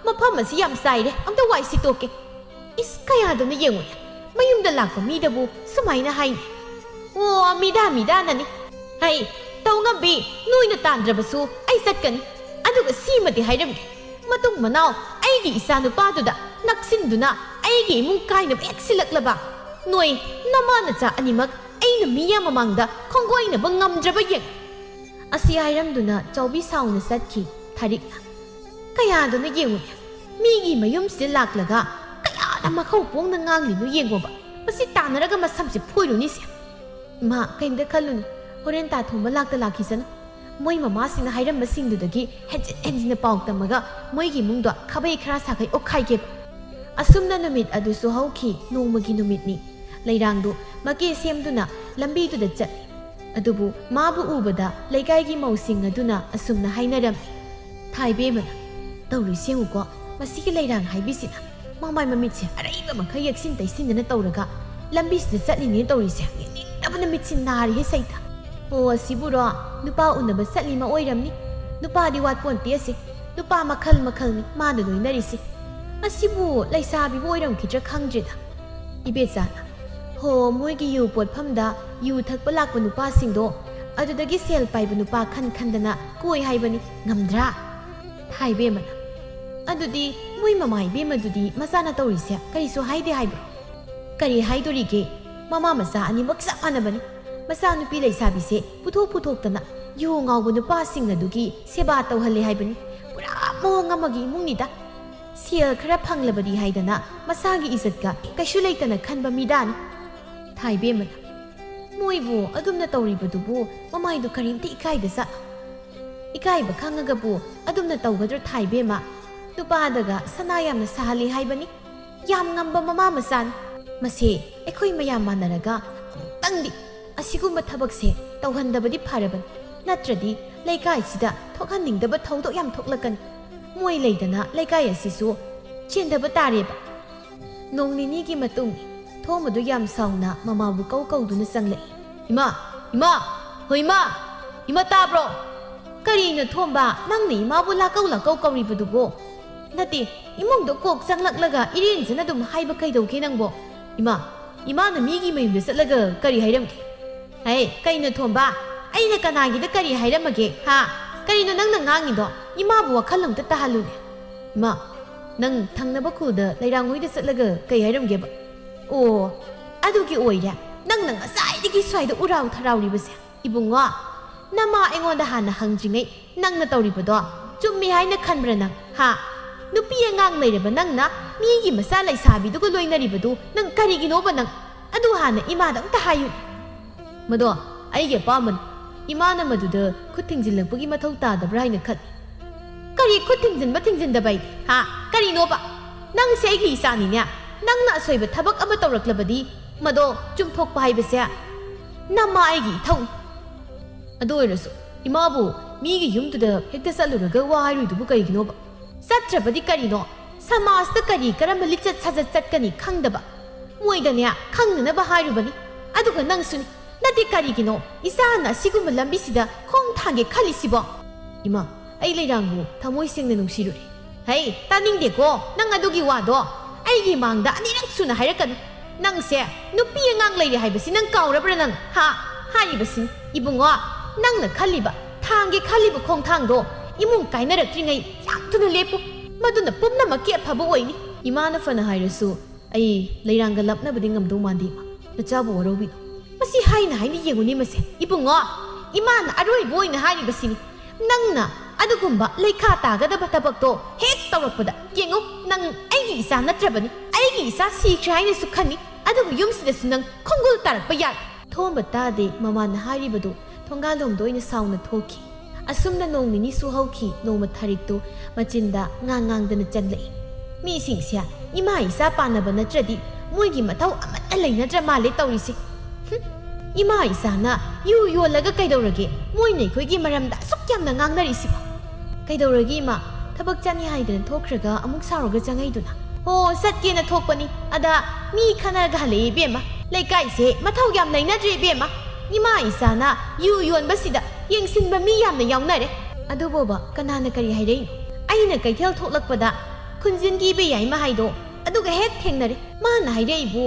ꯃꯐꯝ ꯑꯁꯤ ꯌꯥꯝ ꯆꯥꯏꯔꯦ, ꯑꯝꯇ ꯋꯥꯏ ꯁꯤꯠꯇꯣꯛꯀꯦ꯫ ꯏꯁ, ꯀꯌꯥꯗꯅ ꯌꯦꯡꯉꯨꯅꯦ, ꯃꯌꯨꯝꯗ ꯂꯥꯛꯄ ꯃꯤꯗꯕꯨ ꯁꯨꯃꯥꯏꯅ ꯍꯥꯏꯅꯦ꯫ ꯑꯣ, ꯃꯤꯗꯥ ꯃꯤꯗꯥꯅꯅꯤ꯫ ꯍꯩ, ꯇꯧꯉꯝꯕꯤ, ꯅꯣꯏꯅ ꯇꯥꯟꯗ꯭ꯔꯕꯁꯨ ꯑꯩ ꯆꯠꯀꯅꯤ꯫ ꯑꯗꯨꯒ ꯁꯤꯃꯗꯤ ꯍꯥꯏꯔꯝꯒꯦ, ꯃꯇꯨꯡ ꯃꯅꯥꯎ ꯑꯩꯒꯤ ꯏꯆꯥ ꯅꯨꯄꯥꯗꯨꯗ ꯅꯛꯁꯤꯟꯗꯨꯅ ꯑꯩꯒꯤ ꯏꯃꯨꯡ ꯀꯥꯏꯅꯕ ꯍꯦꯛ ꯁꯤꯜꯂꯛꯂꯕ, ꯅꯣꯏ ꯅꯃꯥ ꯅꯆꯥ ꯑꯅꯤꯃꯛ ꯑꯩꯅ ꯃꯤꯌꯥꯝ ꯃꯃꯥꯡꯗ ꯈꯣꯡꯒꯣꯏꯅꯕ ꯉꯝꯗ꯭ꯔꯕ ꯌꯦꯡ꯫ ꯑꯁꯤ ꯍꯥꯏꯔꯝꯗꯨꯅ ꯆꯥꯎꯕꯤ ꯁꯥꯎꯅ ꯆꯠꯈꯤ꯫ ꯊꯥꯔꯤꯛꯅ, ꯀꯌꯥꯗꯨꯅ ꯌꯦꯡꯉꯨꯅꯦ, ꯃꯤꯒꯤ ꯃꯌꯨꯝꯁꯤꯗ ꯂꯥꯛꯂꯒ ꯀꯌꯥꯗ ꯃꯈꯧ ꯄꯣꯡꯅ ꯉꯥꯡꯂꯤꯅꯣ ꯌꯦꯡꯉꯣꯕ꯫ ꯃꯁꯤ ꯇꯥꯟꯅꯔꯒ ꯃꯁꯝꯁꯦ ꯐꯣꯏꯔꯨꯅꯤꯁꯦ꯫ ꯏꯃꯥ, ꯀꯩꯝꯇ ꯈꯜꯂꯨꯅꯨ, ꯍꯣꯔꯦꯟ ꯇꯥ ꯊꯣꯡꯕ ꯂꯥꯛꯇ ꯂꯥꯛꯈꯤꯁꯅꯨ꯫ ꯃꯣꯏ ꯃꯃꯥꯁꯤꯡꯅ ꯍꯥꯏꯔꯝꯕꯁꯤꯡꯗꯨꯗꯒꯤ ꯍꯦꯟꯖꯤꯟ ꯍꯦꯟꯖꯤꯟꯅ ꯄꯥꯎ ꯇꯝꯃꯒ ꯃꯣꯏꯒꯤ ꯏꯃꯨꯡꯗꯣ ꯈꯥꯕꯩ ꯈꯔ ꯁꯥꯈꯩ ꯑꯣꯛꯈꯥꯏꯒꯦꯕ꯫ ꯑꯁꯨꯝꯅ ꯅꯨꯃꯤꯠ ꯑꯗꯨꯁꯨ ꯍꯧꯈꯤ꯫ ꯅꯣꯡꯃꯒꯤ ꯅꯨꯃꯤꯠꯅꯤ꯫ ꯂꯩꯔꯥꯡꯗꯨ ꯃꯀꯦ ꯁꯦꯝꯗꯨꯅ ꯂꯝꯕꯤꯗꯨꯗ ꯆꯠꯂꯤ꯫ ꯑꯗꯨꯕꯨ ꯃꯥꯕꯨ ꯎꯕꯗ ꯂꯩꯀꯥꯏꯒꯤ ꯃꯧꯁꯤꯡ ꯑꯗꯨꯅ ꯑꯁꯨꯝꯅ ꯍꯥꯏꯅꯔꯝꯃꯤ, ꯊꯥꯏꯕꯦꯝꯃꯅ, "ꯇꯧꯔꯤꯁꯦ ꯌꯦꯡꯉꯨꯀꯣ, ꯃꯁꯤꯒꯤ ꯂꯩꯔꯥꯡ ꯍꯥꯏꯕꯤꯁꯤꯅ ꯃꯃꯥꯏ ꯃꯃꯤꯠꯁꯦ ꯑꯔꯩꯕ ꯃꯈꯩ ꯌꯦꯛꯁꯤꯟ ꯇꯩꯁꯤꯟꯗꯅ ꯇꯧꯔꯒ ꯂꯝꯕꯤꯁꯤꯗ ꯆꯠꯂꯤꯅꯦ ꯇꯧꯔꯤꯁꯦ꯫ ꯌꯦꯡꯅꯤꯡꯗꯕꯅ ꯃꯤꯠꯁꯤ ꯅꯥꯔꯤꯍꯦ ꯁꯩꯇ꯫ ꯑꯣ, ꯑꯁꯤꯕꯨꯔꯣ, ꯅꯨꯄꯥ ꯎꯅꯕ ꯆꯠꯂꯤꯃ ꯑꯣꯏꯔꯝꯅꯤ꯫ ꯅꯨꯄꯥꯗꯤ ꯋꯥꯠꯄꯣꯟꯇꯦ ꯑꯁꯦ꯫ ꯅꯨꯄꯥ ꯃꯈꯜ ꯃꯈꯜꯅꯤ ꯃꯥꯅ ꯂꯣꯏꯅꯔꯤꯁꯦ꯫ ꯑꯁꯤꯕꯨ ꯂꯩꯁꯥꯕꯤꯕꯨ ꯑꯣꯏꯔꯝꯈꯤꯗ꯭ꯔꯥ ꯈꯪꯗ꯭ꯔꯦꯗ꯫" ꯏꯕꯦꯆꯥꯅ, "ꯍꯣ, ꯃꯣꯏꯒꯤ ꯌꯨ ꯄꯣꯠꯐꯝꯗ ꯌꯨ ꯊꯛꯄ ꯂꯥꯛꯄ ꯅꯨꯄꯥꯁꯤꯡꯗꯣ, ꯑꯗꯨꯗꯒꯤ ꯁꯦꯜ ꯄꯥꯏꯕ ꯅꯨꯄꯥ ꯈꯟ ꯈꯟꯗꯅ ꯀꯣꯏ ꯍꯥꯏꯕꯅꯤ, ꯉꯝꯗ꯭ꯔꯥ?" ꯊꯥꯏꯕꯦꯝꯃꯅ, "ꯑꯗꯨꯗꯤ ꯃꯣꯏ ꯃꯃꯥ ꯏꯕꯦꯝꯃꯗꯨꯗꯤ ꯃꯆꯥꯅ ꯇꯧꯔꯤꯁꯦ ꯀꯔꯤꯁꯨ ꯍꯥꯏꯗꯦ ꯍꯥꯏꯕ꯭ꯔꯣ?" "ꯀꯔꯤ ꯍꯥꯏꯗꯣꯔꯤꯒꯦ? ꯃꯃꯥ ꯃꯆꯥ ꯑꯅꯤꯃꯛ ꯆꯞ ꯃꯥꯟꯅꯕꯅꯤ꯫ ꯃꯆꯥꯅꯨꯄꯤ ꯂꯩꯁꯥꯕꯤꯁꯦ ꯄꯨꯊꯣꯛ ꯄꯨꯊꯣꯛꯇꯅ ꯌꯨ ꯉꯥꯎꯕ ꯅꯨꯄꯥꯁꯤꯡ ꯑꯗꯨꯒꯤ ꯁꯦꯕꯥ ꯇꯧꯍꯜꯂꯦ ꯍꯥꯏꯕꯅꯤ꯫ ꯄꯨꯔꯥ ꯃꯑꯣꯡ ꯑꯃꯒꯤ ꯏꯃꯨꯡꯅꯤꯗ꯫ ꯁꯦꯜ ꯈꯔ ꯐꯪꯂꯕꯗꯤ ꯍꯥꯏꯗꯅ ꯃꯁꯥꯒꯤ ꯏꯖꯠꯀ ꯀꯩꯁꯨ ꯂꯩꯇꯅ ꯈꯟꯕ ꯃꯤꯗꯥꯅꯤ꯫" ꯊꯥꯏꯕꯦꯝꯃꯅ, "ꯃꯣꯏꯕꯨ ꯑꯗꯨꯝꯅ ꯇꯧꯔꯤꯕꯗꯨꯕꯨ ꯃꯃꯥꯏꯗꯨ ꯀꯔꯤꯝꯇ ꯏꯀꯥꯏꯗ ꯖꯥꯠꯂꯣ? ꯏꯀꯥꯏꯕ ꯈꯪꯉꯒꯕꯨ ꯑꯗꯨꯝꯅ ꯇꯧꯒꯗ꯭ꯔꯣ ꯊꯥꯏꯕꯦꯝꯃ? ꯅꯨꯄꯥꯗꯒ ꯁꯅꯥ ꯌꯥꯝꯅ ꯁꯥꯍꯜꯂꯤ ꯍꯥꯏꯕꯅꯤ꯫ ꯌꯥꯝ ꯉꯝꯕ ꯃꯃꯥ ꯃꯆꯥꯅꯤ꯫ ꯃꯁꯦ ꯑꯩꯈꯣꯏ ꯃꯌꯥꯝ ꯃꯥꯟꯅꯔꯒ ꯑꯃꯨꯛꯇꯪꯗꯤ ꯑꯁꯤꯒꯨꯝꯕ ꯊꯕꯛꯁꯦ ꯇꯧꯍꯟꯗꯕꯗꯤ ꯐꯔꯕꯅꯤ꯫ ꯅꯠꯇ꯭ꯔꯗꯤ ꯂꯩꯀꯥꯏꯁꯤꯗ ꯊꯣꯛꯍꯟꯅꯤꯡꯗꯕ ꯊꯧꯗꯣꯛ ꯌꯥꯝ ꯊꯣꯛꯂꯛꯀꯅꯤ꯫ ꯃꯣꯏ ꯂꯩꯗꯅ ꯂꯩꯀꯥꯏ ꯑꯁꯤꯁꯨ ꯆꯦꯟꯗꯕ ꯇꯥꯔꯦꯕ꯫ ꯅꯣꯡ ꯅꯤꯅꯤꯒꯤ ꯃꯇꯨꯡ ꯊꯣꯝꯕꯗꯨ ꯌꯥꯝ ꯁꯥꯎꯅ ꯃꯃꯥꯕꯨ ꯀꯧ ꯀꯧꯗꯨꯅ ꯆꯪꯂꯛꯏ꯫ "ꯏꯃꯥ! ꯏꯃꯥ! ꯍꯣ ꯏꯃꯥ! ꯏꯃꯥ ꯇꯥꯕ꯭ꯔꯣ?" "ꯀꯔꯤꯅꯣ ꯊꯣꯝꯕ, ꯅꯪꯅ ꯏꯃꯥꯕꯨ ꯂꯥꯛꯀꯧ ꯂꯥꯛꯀꯧ ꯀꯧꯔꯤꯕꯗꯨꯕꯣ?" "ꯅꯠꯇꯦ, ꯏꯃꯨꯡꯗ ꯀꯣꯛ ꯆꯪꯂꯛꯂꯒ ꯏꯔꯦꯟꯖꯅ ꯑꯗꯨꯝ ꯍꯥꯏꯕ ꯀꯩꯗꯧꯒꯦ ꯅꯪꯕꯣ?" "ꯏꯃꯥ, ꯏꯃꯥꯅ ꯃꯤꯒꯤ ꯃꯌꯨꯝꯗ ꯆꯠꯂꯒ ꯀꯔꯤ ꯍꯥꯏꯔꯝꯒꯦ?" "ꯍꯦ, ꯀꯩꯅꯣ ꯊꯣꯝꯕ? ꯑꯩꯅ ꯀꯅꯥꯒꯤꯗ ꯀꯔꯤ ꯍꯥꯏꯔꯝꯃꯒꯦ, ꯍꯥ? ꯀꯔꯤꯅꯣ ꯅꯪꯅ ꯉꯥꯡꯉꯤꯗꯣ? ꯏꯃꯥꯕꯨ ꯋꯥꯈꯜ ꯑꯝꯇ ꯇꯥꯍꯜꯂꯨꯅꯦ꯫" "ꯏꯃꯥ, ꯅꯪ ꯊꯪꯅꯕ ꯈꯨꯜꯗ ꯂꯩꯔꯥꯡꯍꯣꯏꯗ ꯆꯠꯂꯒ ꯀꯩ ꯍꯥꯏꯔꯝꯒꯦꯕ?" "ꯑꯣ, ꯑꯗꯨꯒꯤ ꯑꯣꯏꯔꯦ ꯅꯪꯅ ꯉꯁꯥꯏꯗꯒꯤ ꯁ꯭ꯋꯥꯏꯗ ꯎꯔꯥꯎ ꯊꯔꯥꯎꯔꯤꯕꯁꯦ꯫ ꯏꯕꯨꯡꯉꯣ, ꯅꯃꯥ ꯑꯩꯉꯣꯟꯗ ꯍꯥꯟꯅ ꯍꯪꯗ꯭ꯔꯤꯉꯩ ꯅꯪꯅ ꯇꯧꯔꯤꯕꯗꯣ ꯆꯨꯝꯃꯤ ꯍꯥꯏꯅ ꯈꯟꯕ꯭ꯔꯥ ꯅꯪ, ꯍꯥ? ꯅꯨꯄꯤ ꯑꯉꯥꯡ ꯂꯩꯔꯕ ꯅꯪꯅ ꯃꯤꯒꯤ ꯃꯆꯥ ꯂꯩꯁꯥꯕꯤꯗꯨꯒ ꯂꯣꯏꯅꯔꯤꯕꯗꯨ ꯅꯪ ꯀꯔꯤꯒꯤꯅꯣꯕ ꯅꯪ? ꯑꯗꯨ ꯍꯥꯟꯅ ꯏꯃꯥꯗ ꯑꯝꯇ ꯍꯥꯏꯌꯨ꯫" "ꯃꯗꯣ ꯑꯩꯒꯤ ꯑꯄꯥꯝꯕꯅꯤ꯫ ꯏꯃꯥꯅ ꯃꯗꯨꯗ ꯈꯨꯠ ꯊꯤꯡꯖꯤꯜꯂꯛꯄꯒꯤ ꯃꯊꯧ ꯇꯥꯗꯕ꯭ꯔꯥ ꯍꯥꯏꯅ ꯈꯜꯂꯤ꯫" "ꯀꯔꯤ ꯈꯨꯠ ꯊꯤꯡꯖꯤꯟꯕ ꯊꯤꯡꯖꯤꯟꯗꯕ ꯑꯩꯗꯤ, ꯍꯥ? ꯀꯔꯤꯅꯣꯕ? ꯅꯪꯁꯦ ꯑꯩꯒꯤ ꯏꯆꯥꯅꯤꯅꯦ꯫ ꯅꯪꯅ ꯑꯁꯣꯏꯕ ꯊꯕꯛ ꯑꯃ ꯇꯧꯔꯛꯂꯕꯗꯤ ꯃꯗꯣ ꯆꯨꯝꯊꯣꯛꯄ ꯍꯥꯏꯕꯁꯦ ꯅꯃꯥ ꯑꯩꯒꯤ ꯏꯊꯧꯅꯤ꯫ ꯑꯗꯨ ꯑꯣꯏꯔꯁꯨ ꯏꯃꯥꯕꯨ ꯃꯤꯒꯤ ꯌꯨꯝꯗꯨꯗ ꯍꯦꯛꯇ ꯆꯠꯂꯨꯔꯒ ꯋꯥ ꯍꯥꯏꯔꯨꯏꯗꯨꯕꯨ ꯀꯔꯤꯒꯤꯅꯣꯕ? ꯆꯠꯇ꯭ꯔꯕꯗꯤ ꯀꯔꯤꯅꯣ? ꯁꯃꯥꯖꯇ ꯀꯔꯤ ꯀꯔꯝꯕ ꯂꯤꯆꯠ ꯁꯥꯖꯠ ꯆꯠꯀꯅꯤ ꯈꯪꯗꯕ꯫ ꯃꯣꯏꯗꯅꯦ ꯈꯪꯅꯅꯕ ꯍꯥꯏꯔꯨꯕꯅꯤ꯫ ꯑꯗꯨꯒ ꯅꯪꯁꯨꯅꯤ꯫ ꯅꯠꯇꯦ, ꯀꯔꯤꯒꯤꯅꯣ ꯏꯆꯥꯅ ꯑꯁꯤꯒꯨꯝꯕ ꯂꯝꯕꯤꯁꯤꯗ ꯈꯣꯡ ꯊꯥꯡꯒꯦ ꯈꯜꯂꯤꯁꯤꯕꯣ?" "ꯏꯃꯥ, ꯑꯩ ꯂꯩꯔꯥꯡꯕꯨ ꯊꯃꯣꯏ ꯁꯦꯡꯅ ꯅꯨꯡꯁꯤꯔꯨꯔꯦ꯫" "ꯍꯩ, ꯇꯥꯅꯤꯡꯗꯦꯀꯣ ꯅꯪ ꯑꯗꯨꯒꯤ ꯋꯥꯗꯣ꯫ ꯑꯩꯒꯤ ꯃꯥꯡꯗ ꯑꯅꯤꯔꯛ ꯁꯨꯅ ꯍꯥꯏꯔꯛꯀꯅꯨ꯫ ꯅꯪꯁꯦ ꯅꯨꯄꯤ ꯑꯉꯥꯡ ꯂꯩꯔꯦ ꯍꯥꯏꯕꯁꯤ ꯅꯪ ꯀꯥꯎꯔꯕ꯭ꯔꯥ ꯅꯪ, ꯍꯥ?" "ꯍꯥꯏꯔꯤꯕꯁꯤꯅꯤ ꯏꯕꯨꯡꯉꯣ, ꯅꯪꯅ ꯈꯜꯂꯤꯕ, ꯊꯥꯡꯒꯦ ꯈꯜꯂꯤꯕ ꯈꯣꯡꯊꯥꯡꯗꯣ ꯏꯃꯨꯡ ꯀꯥꯏꯅꯔꯛꯇ꯭ꯔꯤꯉꯩ ꯌꯥꯝ ꯊꯨꯅ ꯂꯦꯞꯄꯨ꯫ ꯃꯗꯨꯅ ꯄꯨꯝꯅꯃꯛꯀꯤ ꯑꯐꯕ ꯑꯣꯏꯅꯤ꯫" "ꯏꯃꯥꯅ ꯐꯅ ꯍꯥꯏꯔꯁꯨ ꯑꯩ ꯂꯩꯔꯥꯡꯒ ꯂꯥꯞꯅꯕꯗꯤ ꯉꯝꯗꯧ ꯃꯥꯟꯗꯦ, ꯏꯃꯥ꯫ ꯅꯆꯥꯕꯨ ꯋꯥꯔꯧꯕꯤꯅꯨ꯫" "ꯃꯁꯤ ꯍꯥꯏꯅ ꯍꯥꯏꯅ ꯌꯦꯡꯉꯨꯅꯦ ꯃꯁꯦ꯫ ꯏꯕꯨꯡꯉꯣ, ꯏꯃꯥꯅ ꯑꯔꯣꯏꯕ ꯑꯣꯏꯅ ꯍꯥꯏꯔꯤꯕꯁꯤꯅꯤ꯫ ꯅꯪꯅ ꯑꯗꯨꯒꯨꯝꯕ ꯂꯩꯈꯥ ꯇꯥꯒꯗꯕ ꯊꯕꯛꯇꯣ ꯍꯦꯛ ꯇꯧꯔꯛꯄꯗ, ꯌꯦꯡꯉꯨ, ꯅꯪ ꯑꯩꯒꯤ ꯏꯆꯥ ꯅꯠꯇ꯭ꯔꯕꯅꯤ꯫ ꯑꯩꯒꯤ ꯏꯆꯥ ꯁꯤꯈ꯭ꯔꯦ ꯍꯥꯏꯅꯁꯨ ꯈꯟꯅꯤ, ꯑꯗꯨꯒ ꯌꯨꯝꯁꯤꯗꯁꯨ ꯅꯪ ꯈꯣꯡꯒꯨꯜ ꯇꯥꯔꯛꯄ ꯌꯥꯏ꯫" ꯊꯣꯝꯕ ꯇꯥꯗꯦ꯫ ꯃꯃꯥꯅ ꯍꯥꯏꯔꯤꯕꯗꯨ ꯊꯣꯡꯒꯥꯜꯂꯣꯝꯗ ꯑꯣꯏꯅ ꯁꯥꯎꯅ ꯊꯣꯛꯈꯤ꯫ ꯑꯁꯨꯝꯅ ꯅꯣꯡ ꯅꯤꯅꯤꯁꯨ ꯍꯧꯈꯤ꯫ ꯅꯣꯡꯃ ꯊꯥꯔꯤꯛꯇꯨ ꯃꯆꯤꯟꯗ ꯉꯥꯡ ꯉꯥꯡꯗꯅ ꯆꯪꯂꯛꯏ꯫ "ꯃꯤꯁꯤꯡꯁꯦ ꯏꯃꯥ ꯏꯆꯥ ꯄꯥꯟꯅꯕ ꯅꯠꯇ꯭ꯔꯗꯤ ꯃꯣꯏꯒꯤ ꯃꯊꯧ ꯑꯃꯠꯇ ꯂꯩꯅꯗ꯭ꯔ ꯃꯥꯜꯂꯦ ꯇꯧꯔꯤꯁꯦ꯫ ꯍꯨꯝ, "ꯏꯃꯥ ꯏꯆꯥꯅ ꯌꯨ ꯌꯣꯜꯂꯒ ꯀꯩꯗꯧꯔꯒꯦ? ꯃꯣꯏꯅ ꯑꯩꯈꯣꯏꯒꯤ ꯃꯔꯝꯗ ꯑꯁꯨꯛ ꯌꯥꯝꯅ ꯉꯥꯡꯅꯔꯤꯁꯤꯕꯣ?" "ꯀꯩꯗꯧꯔꯒꯦ ꯏꯃꯥ? ꯊꯕꯛ ꯆꯠꯅꯤ ꯍꯥꯏꯗꯅ ꯊꯣꯛꯈ꯭ꯔꯒ ꯑꯃꯨꯛ ꯁꯥꯎꯔꯒ ꯆꯪꯉꯛꯏꯗꯨꯅ?" "ꯑꯣ, ꯆꯠꯀꯦꯅ ꯊꯣꯛꯄꯅꯤ꯫ ꯑꯗ ꯃꯤ ꯈꯠꯅꯔꯒ ꯍꯜꯂꯛꯑꯦ ꯏꯕꯦꯝꯃ꯫ ꯂꯩꯀꯥꯏꯁꯦ ꯃꯊꯧ ꯌꯥꯝ ꯂꯩꯅꯗ꯭ꯔꯦ ꯏꯕꯦꯝꯃ꯫ ꯏꯃꯥ ꯏꯆꯥꯅ ꯌꯨ ꯌꯣꯟꯕꯁꯤꯗ ꯌꯦꯡꯁꯤꯟꯕ ꯃꯤ ꯌꯥꯝꯅ ꯌꯥꯎꯅꯔꯦ꯫ ꯑꯗꯨꯕꯣꯕ ꯀꯅꯥꯅ ꯀꯔꯤ ꯍꯥꯏꯔꯛꯏꯅꯣ? ꯑꯩꯅ ꯀꯩꯊꯦꯜ ꯊꯣꯛꯂꯛꯄꯗ ꯈꯨꯟꯖꯤꯟꯒꯤ ꯏꯕꯦꯌꯥꯏꯃ ꯍꯥꯏꯗꯣ ꯑꯗꯨꯒ ꯍꯦꯛ ꯊꯦꯡꯅꯔꯦ꯫ ꯃꯥꯅ ꯍꯥꯏꯔꯛꯏꯕꯨ,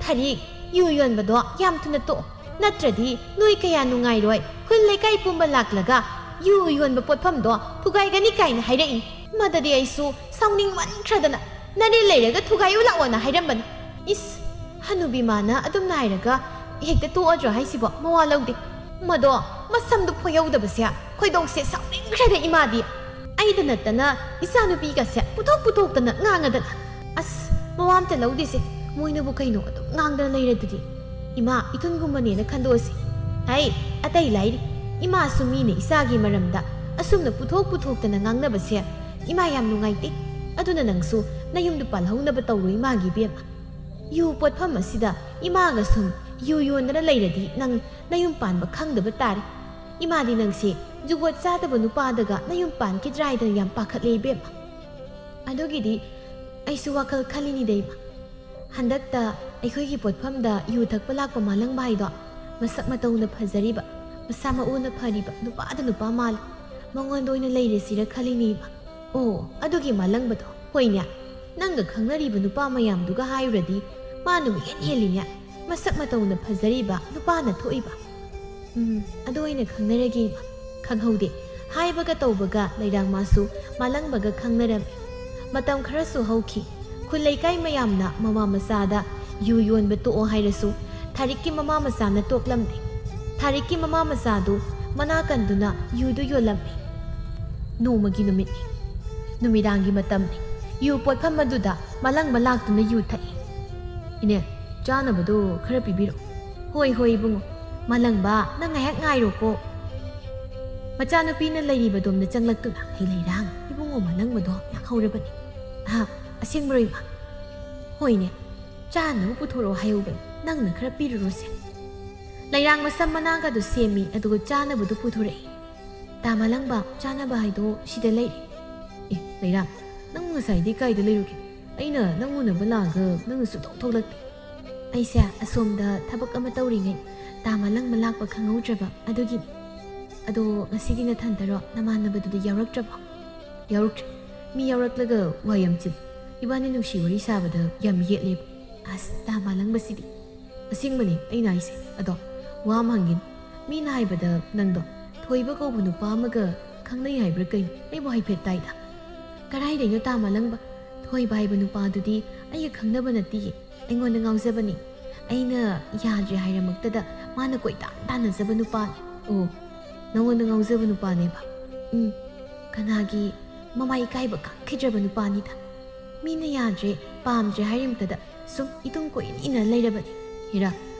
'ꯊꯥꯔꯤꯛ, ꯌꯨ ꯌꯣꯟꯕꯗꯣ ꯌꯥꯝ ꯊꯨꯅ ꯇꯣꯛꯑꯣ꯫ ꯅꯠꯇ꯭ꯔꯗꯤ ꯅꯣꯏ ꯀꯌꯥ ꯅꯨꯡꯉꯥꯏꯔꯣꯏ꯫ ꯈꯨꯜ ꯂꯩꯀꯥꯏ ꯄꯨꯝꯕ ꯂꯥꯛꯂꯒ ꯌꯨ ꯌꯣꯟꯕ ꯄꯣꯠꯐꯝꯗꯣ ꯊꯨꯒꯥꯏꯒꯅꯤ' ꯀꯥꯏꯅ ꯍꯥꯏꯔꯛꯏ꯫ ꯃꯗꯗꯤ ꯑꯩꯁꯨ ꯁꯥꯎꯅꯤꯡꯃꯟꯈ꯭ꯔꯗꯅ ꯅꯔꯦꯟ ꯂꯩꯔꯒ ꯊꯨꯒꯥꯏꯌꯨ ꯂꯥꯛꯑꯣꯅ ꯍꯥꯏꯔꯝꯕꯅꯤ꯫ ꯏꯁ, ꯍꯅꯨꯕꯤ ꯃꯥꯅ ꯑꯗꯨꯝꯅ ꯍꯥꯏꯔꯒ ꯍꯦꯛꯇ ꯇꯣꯛꯑꯗ꯭ꯔꯣ ꯍꯥꯏꯁꯤꯕꯣ? ꯃꯋꯥ ꯂꯧꯗꯦ꯫ ꯃꯗꯣ ꯃꯁꯝꯗꯨ ꯐꯣꯏꯍꯧꯗꯕꯁꯦ ꯈꯣꯏꯗꯧꯁꯦ ꯁꯥꯎꯅꯤꯡꯈ꯭ꯔꯦꯗ ꯏꯃꯥꯗꯤ꯫ ꯑꯩꯗ ꯅꯠꯇꯅ ꯏꯆꯥꯅꯨꯄꯤꯒꯁꯦ ꯄꯨꯊꯣꯛ ꯄꯨꯊꯣꯛꯇꯅ ꯉꯥꯡꯉꯗꯅ꯫ ꯑꯁ, ꯃꯋꯥ ꯑꯝꯇ ꯂꯧꯗꯦꯁꯦ꯫ ꯃꯣꯏꯅꯕꯨ ꯀꯩꯅꯣ ꯑꯗꯨꯝ ꯉꯥꯡꯗꯅ ꯂꯩꯔꯗꯨꯗꯤ꯫ ꯏꯃꯥ, ꯏꯊꯨꯟꯒꯨꯝꯕꯅꯦꯅ ꯈꯟꯗꯣꯛꯑꯁꯤ꯫ ꯍꯩ, ꯑꯇꯩ ꯂꯥꯏꯔꯤ꯫ ꯏꯃꯥꯁꯨ ꯃꯤꯅ ꯏꯆꯥꯒꯤ ꯃꯔꯝꯗ ꯑꯁꯨꯝꯅ ꯄꯨꯊꯣꯛ ꯄꯨꯊꯣꯛꯇꯅ ꯉꯥꯡꯅꯕꯁꯦ ꯏꯃꯥ ꯌꯥꯝ ꯅꯨꯡꯉꯥꯏꯇꯦ꯫ ꯑꯗꯨꯅ ꯅꯪꯁꯨ ꯅꯌꯨꯝꯗ ꯄꯥꯜꯍꯧꯅꯕ ꯇꯧꯔꯣ ꯏꯃꯥꯒꯤ ꯏꯕꯦꯝꯃ꯫ ꯌꯨ ꯄꯣꯠꯐꯝ ꯑꯁꯤꯗ ꯏꯃꯥꯒ ꯁꯨꯝ ꯌꯨ ꯌꯣꯟꯗꯅ ꯂꯩꯔꯗꯤ ꯅꯪ ꯅꯌꯨꯝ ꯄꯥꯟꯕ ꯈꯪꯗꯕ ꯇꯥꯔꯦ꯫ ꯏꯃꯥꯗꯤ ꯅꯪꯁꯦ ꯖꯨꯒꯣꯠ ꯆꯥꯗꯕ ꯅꯨꯄꯥꯗꯒ ꯅꯌꯨꯝ ꯄꯥꯟꯈꯤꯗ꯭ꯔꯥ ꯍꯥꯏꯗꯅ ꯌꯥꯝ ꯄꯥꯈꯠꯂꯦ ꯏꯕꯦꯝꯃ꯫ ꯑꯗꯨꯒꯤꯗꯤ ꯑꯩꯁꯨ ꯋꯥꯈꯜ ꯈꯜꯂꯤꯅꯤꯗ ꯏꯃꯥ꯫ ꯍꯟꯗꯛꯇ ꯑꯩꯈꯣꯏꯒꯤ ꯄꯣꯠꯐꯝꯗ ꯌꯨ ꯊꯛꯄ ꯂꯥꯛꯄ ꯃꯥꯂꯪꯕ ꯍꯥꯏꯗꯣ ꯃꯁꯛ ꯃꯇꯧꯅ ꯐꯖꯔꯤꯕ, ꯃꯁꯥ ꯃꯎꯅ ꯐꯔꯤꯕ ꯅꯨꯄꯥꯗ ꯅꯨꯄꯥ ꯃꯥꯜꯂꯤ꯫ ꯃꯉꯣꯟꯗ ꯑꯣꯏꯅ ꯂꯩꯔꯁꯤꯔ ꯈꯜꯂꯤꯅꯤ ꯏꯃꯥ꯫ ꯑꯣ, ꯑꯗꯨꯒꯤ ꯃꯥꯂꯪꯕꯗꯣ꯫ ꯍꯣꯏꯅꯦ, ꯅꯪꯒ ꯈꯪꯅꯔꯤꯕ ꯅꯨꯄꯥ ꯃꯌꯥꯝꯗꯨꯒ ꯍꯥꯏꯔꯨꯔꯗꯤ ꯃꯥꯅ ꯃꯤꯍꯦꯟ ꯍꯦꯜꯂꯤꯅꯦ꯫ ꯃꯁꯛ ꯃꯇꯧꯅ ꯐꯖꯔꯤꯕ ꯅꯨꯄꯥꯅ ꯊꯣꯛꯏꯕ꯫ ꯎꯝ, ꯑꯗꯨ ꯑꯣꯏꯅ ꯈꯪꯅꯔꯒꯦ ꯏꯃꯥ꯫ ꯈꯪꯍꯧꯗꯦ꯫ ꯍꯥꯏꯕꯒ ꯇꯧꯕꯒ ꯂꯩꯔꯥꯡ ꯃꯥꯁꯨ ꯃꯥꯂꯪꯕꯒ ꯈꯪꯅꯔꯝꯃꯤ꯫ ꯃꯇꯝ ꯈꯔꯁꯨ ꯍꯧꯈꯤ꯫ ꯈꯨꯜ ꯂꯩꯀꯥꯏ ꯃꯌꯥꯝꯅ ꯃꯃꯥ ꯃꯆꯥꯗ ꯌꯨ ꯌꯣꯟꯕ ꯇꯣꯛꯑꯣ ꯍꯥꯏꯔꯁꯨ ꯊꯥꯔꯤꯛꯀꯤ ꯃꯃꯥ ꯃꯆꯥꯅ ꯇꯣꯛꯂꯝꯗꯦ꯫ ꯊꯥꯔꯤꯛꯀꯤ ꯃꯃꯥ ꯃꯆꯥꯗꯨ ꯃꯅꯥ ꯀꯟꯗꯨꯅ ꯌꯨꯗꯨ ꯌꯣꯜꯂꯝꯃꯤ꯫ ꯅꯣꯡꯃꯒꯤ ꯅꯨꯃꯤꯠꯅꯤ꯫ ꯅꯨꯃꯤꯗꯥꯡꯒꯤ ꯃꯇꯝꯅꯤ꯫ ꯌꯨ ꯄꯣꯠꯐꯝ ꯑꯗꯨꯗ ꯃꯥꯂꯪꯕ ꯂꯥꯛꯇꯨꯅ ꯌꯨ ꯊꯛꯏ꯫ "ꯏꯅꯦ, ꯆꯥꯅꯕꯗꯣ ꯈꯔ ꯄꯤꯕꯤꯔꯛꯑꯣ꯫" "ꯍꯣꯏ, ꯍꯣꯏ, ꯏꯕꯨꯡꯉꯣ꯫ ꯃꯥꯂꯪꯕ, ꯅꯪ ꯉꯥꯏꯍꯥꯛ ꯉꯥꯏꯔꯣꯀꯣ꯫" ꯃꯆꯥꯅꯨꯄꯤꯅ ꯂꯩꯔꯤꯕꯗꯣꯝꯗ ꯆꯪꯂꯛꯇꯨꯅ, "ꯍꯦ ꯂꯩꯔꯥꯡ, ꯏꯕꯨꯡꯉꯣ ꯃꯥꯂꯪꯕꯗꯣ ꯂꯥꯛꯍꯧꯔꯕꯅꯤ꯫" "ꯑꯍꯥ, ꯑꯁꯦꯡꯕꯔꯣ ꯏꯃꯥ?" "ꯍꯣꯏꯅꯦ, ꯆꯥꯅꯕ ꯄꯨꯊꯣꯔꯛꯑꯣ ꯍꯥꯏꯍꯧꯕꯅꯤ, ꯅꯪꯅ ꯈꯔ ꯄꯤꯔꯨꯔꯣꯁꯦ꯫" ꯂꯩꯔꯥꯡ ꯃꯁꯝ ꯃꯅꯥꯒꯗꯨ ꯁꯦꯝꯃꯤ, ꯑꯗꯨꯒ ꯆꯥꯅꯕꯗꯨ ꯄꯨꯊꯣꯔꯛꯏ꯫ "ꯇꯥ ꯃꯥꯂꯪꯕ, ꯆꯥꯅꯕ ꯍꯥꯏꯗꯣ ꯁꯤꯗ ꯂꯩꯔꯦ꯫ ꯑꯦ, ꯂꯩꯔꯥꯡ, ꯅꯪ ꯉꯁꯥꯏꯗꯤ ꯀꯥꯏꯗ ꯂꯩꯔꯨꯒꯦ? ꯑꯩꯅ ꯅꯪ ꯎꯅꯕ ꯂꯥꯛꯑꯒ ꯅꯪꯅ ꯁꯨꯛꯊꯣꯛ ꯊꯣꯛꯂꯛꯇꯦ꯫" "ꯑꯩꯁꯦ ꯑꯁꯣꯝꯗ ꯊꯕꯛ ꯑꯃ ꯇꯧꯔꯤꯉꯩ ꯇꯥ ꯃꯥꯂꯪꯕ ꯂꯥꯛꯄ ꯈꯪꯍꯧꯗ꯭ꯔꯕ, ꯑꯗꯨꯒꯤꯅꯤ꯫ ꯑꯗꯣ ꯉꯁꯤꯗꯤ ꯅꯊꯟꯗꯔꯣ? ꯅꯃꯥꯟꯅꯕꯗꯨꯗꯤ ꯌꯥꯎꯔꯛꯇ꯭ꯔꯕꯣ?" "ꯌꯥꯎꯔꯛꯇ꯭ꯔꯦ꯫ ꯃꯤ ꯌꯥꯎꯔꯛꯂꯒ ꯋꯥ ꯌꯥꯝ ꯆꯤꯜꯂꯤ꯫ ꯏꯕꯥꯅꯤ ꯅꯨꯡꯁꯤ ꯋꯥꯔꯤ ꯁꯥꯕꯗ ꯌꯥꯝ ꯌꯦꯠꯂꯦꯕ꯫ ꯑꯁ, ꯇꯥ ꯃꯥꯂꯪꯕꯁꯤꯗꯤ꯫" "ꯑꯁꯦꯡꯕꯅꯤ ꯑꯩꯅ ꯍꯥꯏꯁꯦ꯫ ꯑꯗꯣ ꯋꯥ ꯑꯃ ꯍꯪꯒꯦꯅꯦ꯫ ꯃꯤꯅ ꯍꯥꯏꯕꯗ ꯅꯪꯗꯣ ꯊꯣꯏꯕ ꯀꯧꯕ ꯅꯨꯄꯥ ꯑꯃꯒ ꯈꯪꯅꯩ ꯍꯥꯏꯕ꯭ꯔꯥ ꯀꯩꯅꯣ? ꯑꯩꯕꯨ ꯍꯥꯏꯐꯦꯠ ꯇꯥꯏꯗ꯫" "ꯀꯔꯥꯏꯗꯩꯅꯣ ꯇꯥ ꯃꯥꯂꯪꯕ? ꯊꯣꯏꯕ ꯍꯥꯏꯕ ꯅꯨꯄꯥꯗꯨꯗꯤ ꯑꯩꯒ ꯈꯪꯅꯕ ꯅꯠꯇꯤꯌꯦ꯫ ꯑꯩꯉꯣꯟꯗ ꯉꯥꯎꯖꯕꯅꯤ꯫ ꯑꯩꯅ ꯌꯥꯗ꯭ꯔꯦ ꯍꯥꯏꯔꯃꯛꯇꯗ ꯃꯥꯅ ꯀꯣꯏꯇꯥꯟ ꯇꯥꯟꯅꯖꯕ ꯅꯨꯄꯥꯅꯤ꯫" "ꯑꯣ, ꯅꯉꯣꯟꯗ ꯉꯥꯎꯖꯕ ꯅꯨꯄꯥꯅꯦꯕ?" "ꯎꯝ, ꯀꯅꯥꯒꯤ ꯃꯃꯥꯏ ꯏꯀꯥꯏꯕ ꯈꯪꯈꯤꯗ꯭ꯔꯕ ꯅꯨꯄꯥꯅꯤꯗ꯫ ꯃꯤꯅ ꯌꯥꯗ꯭ꯔꯦ, ꯄꯥꯝꯗ꯭ꯔꯦ ꯍꯥꯏꯔꯤꯃꯛꯇꯗ ꯁꯨꯝ ꯏꯇꯨꯡ ꯀꯣꯏꯅ ꯏꯟꯅ ꯂꯩꯔꯕꯅꯤ꯫" "ꯍꯦꯔꯥ,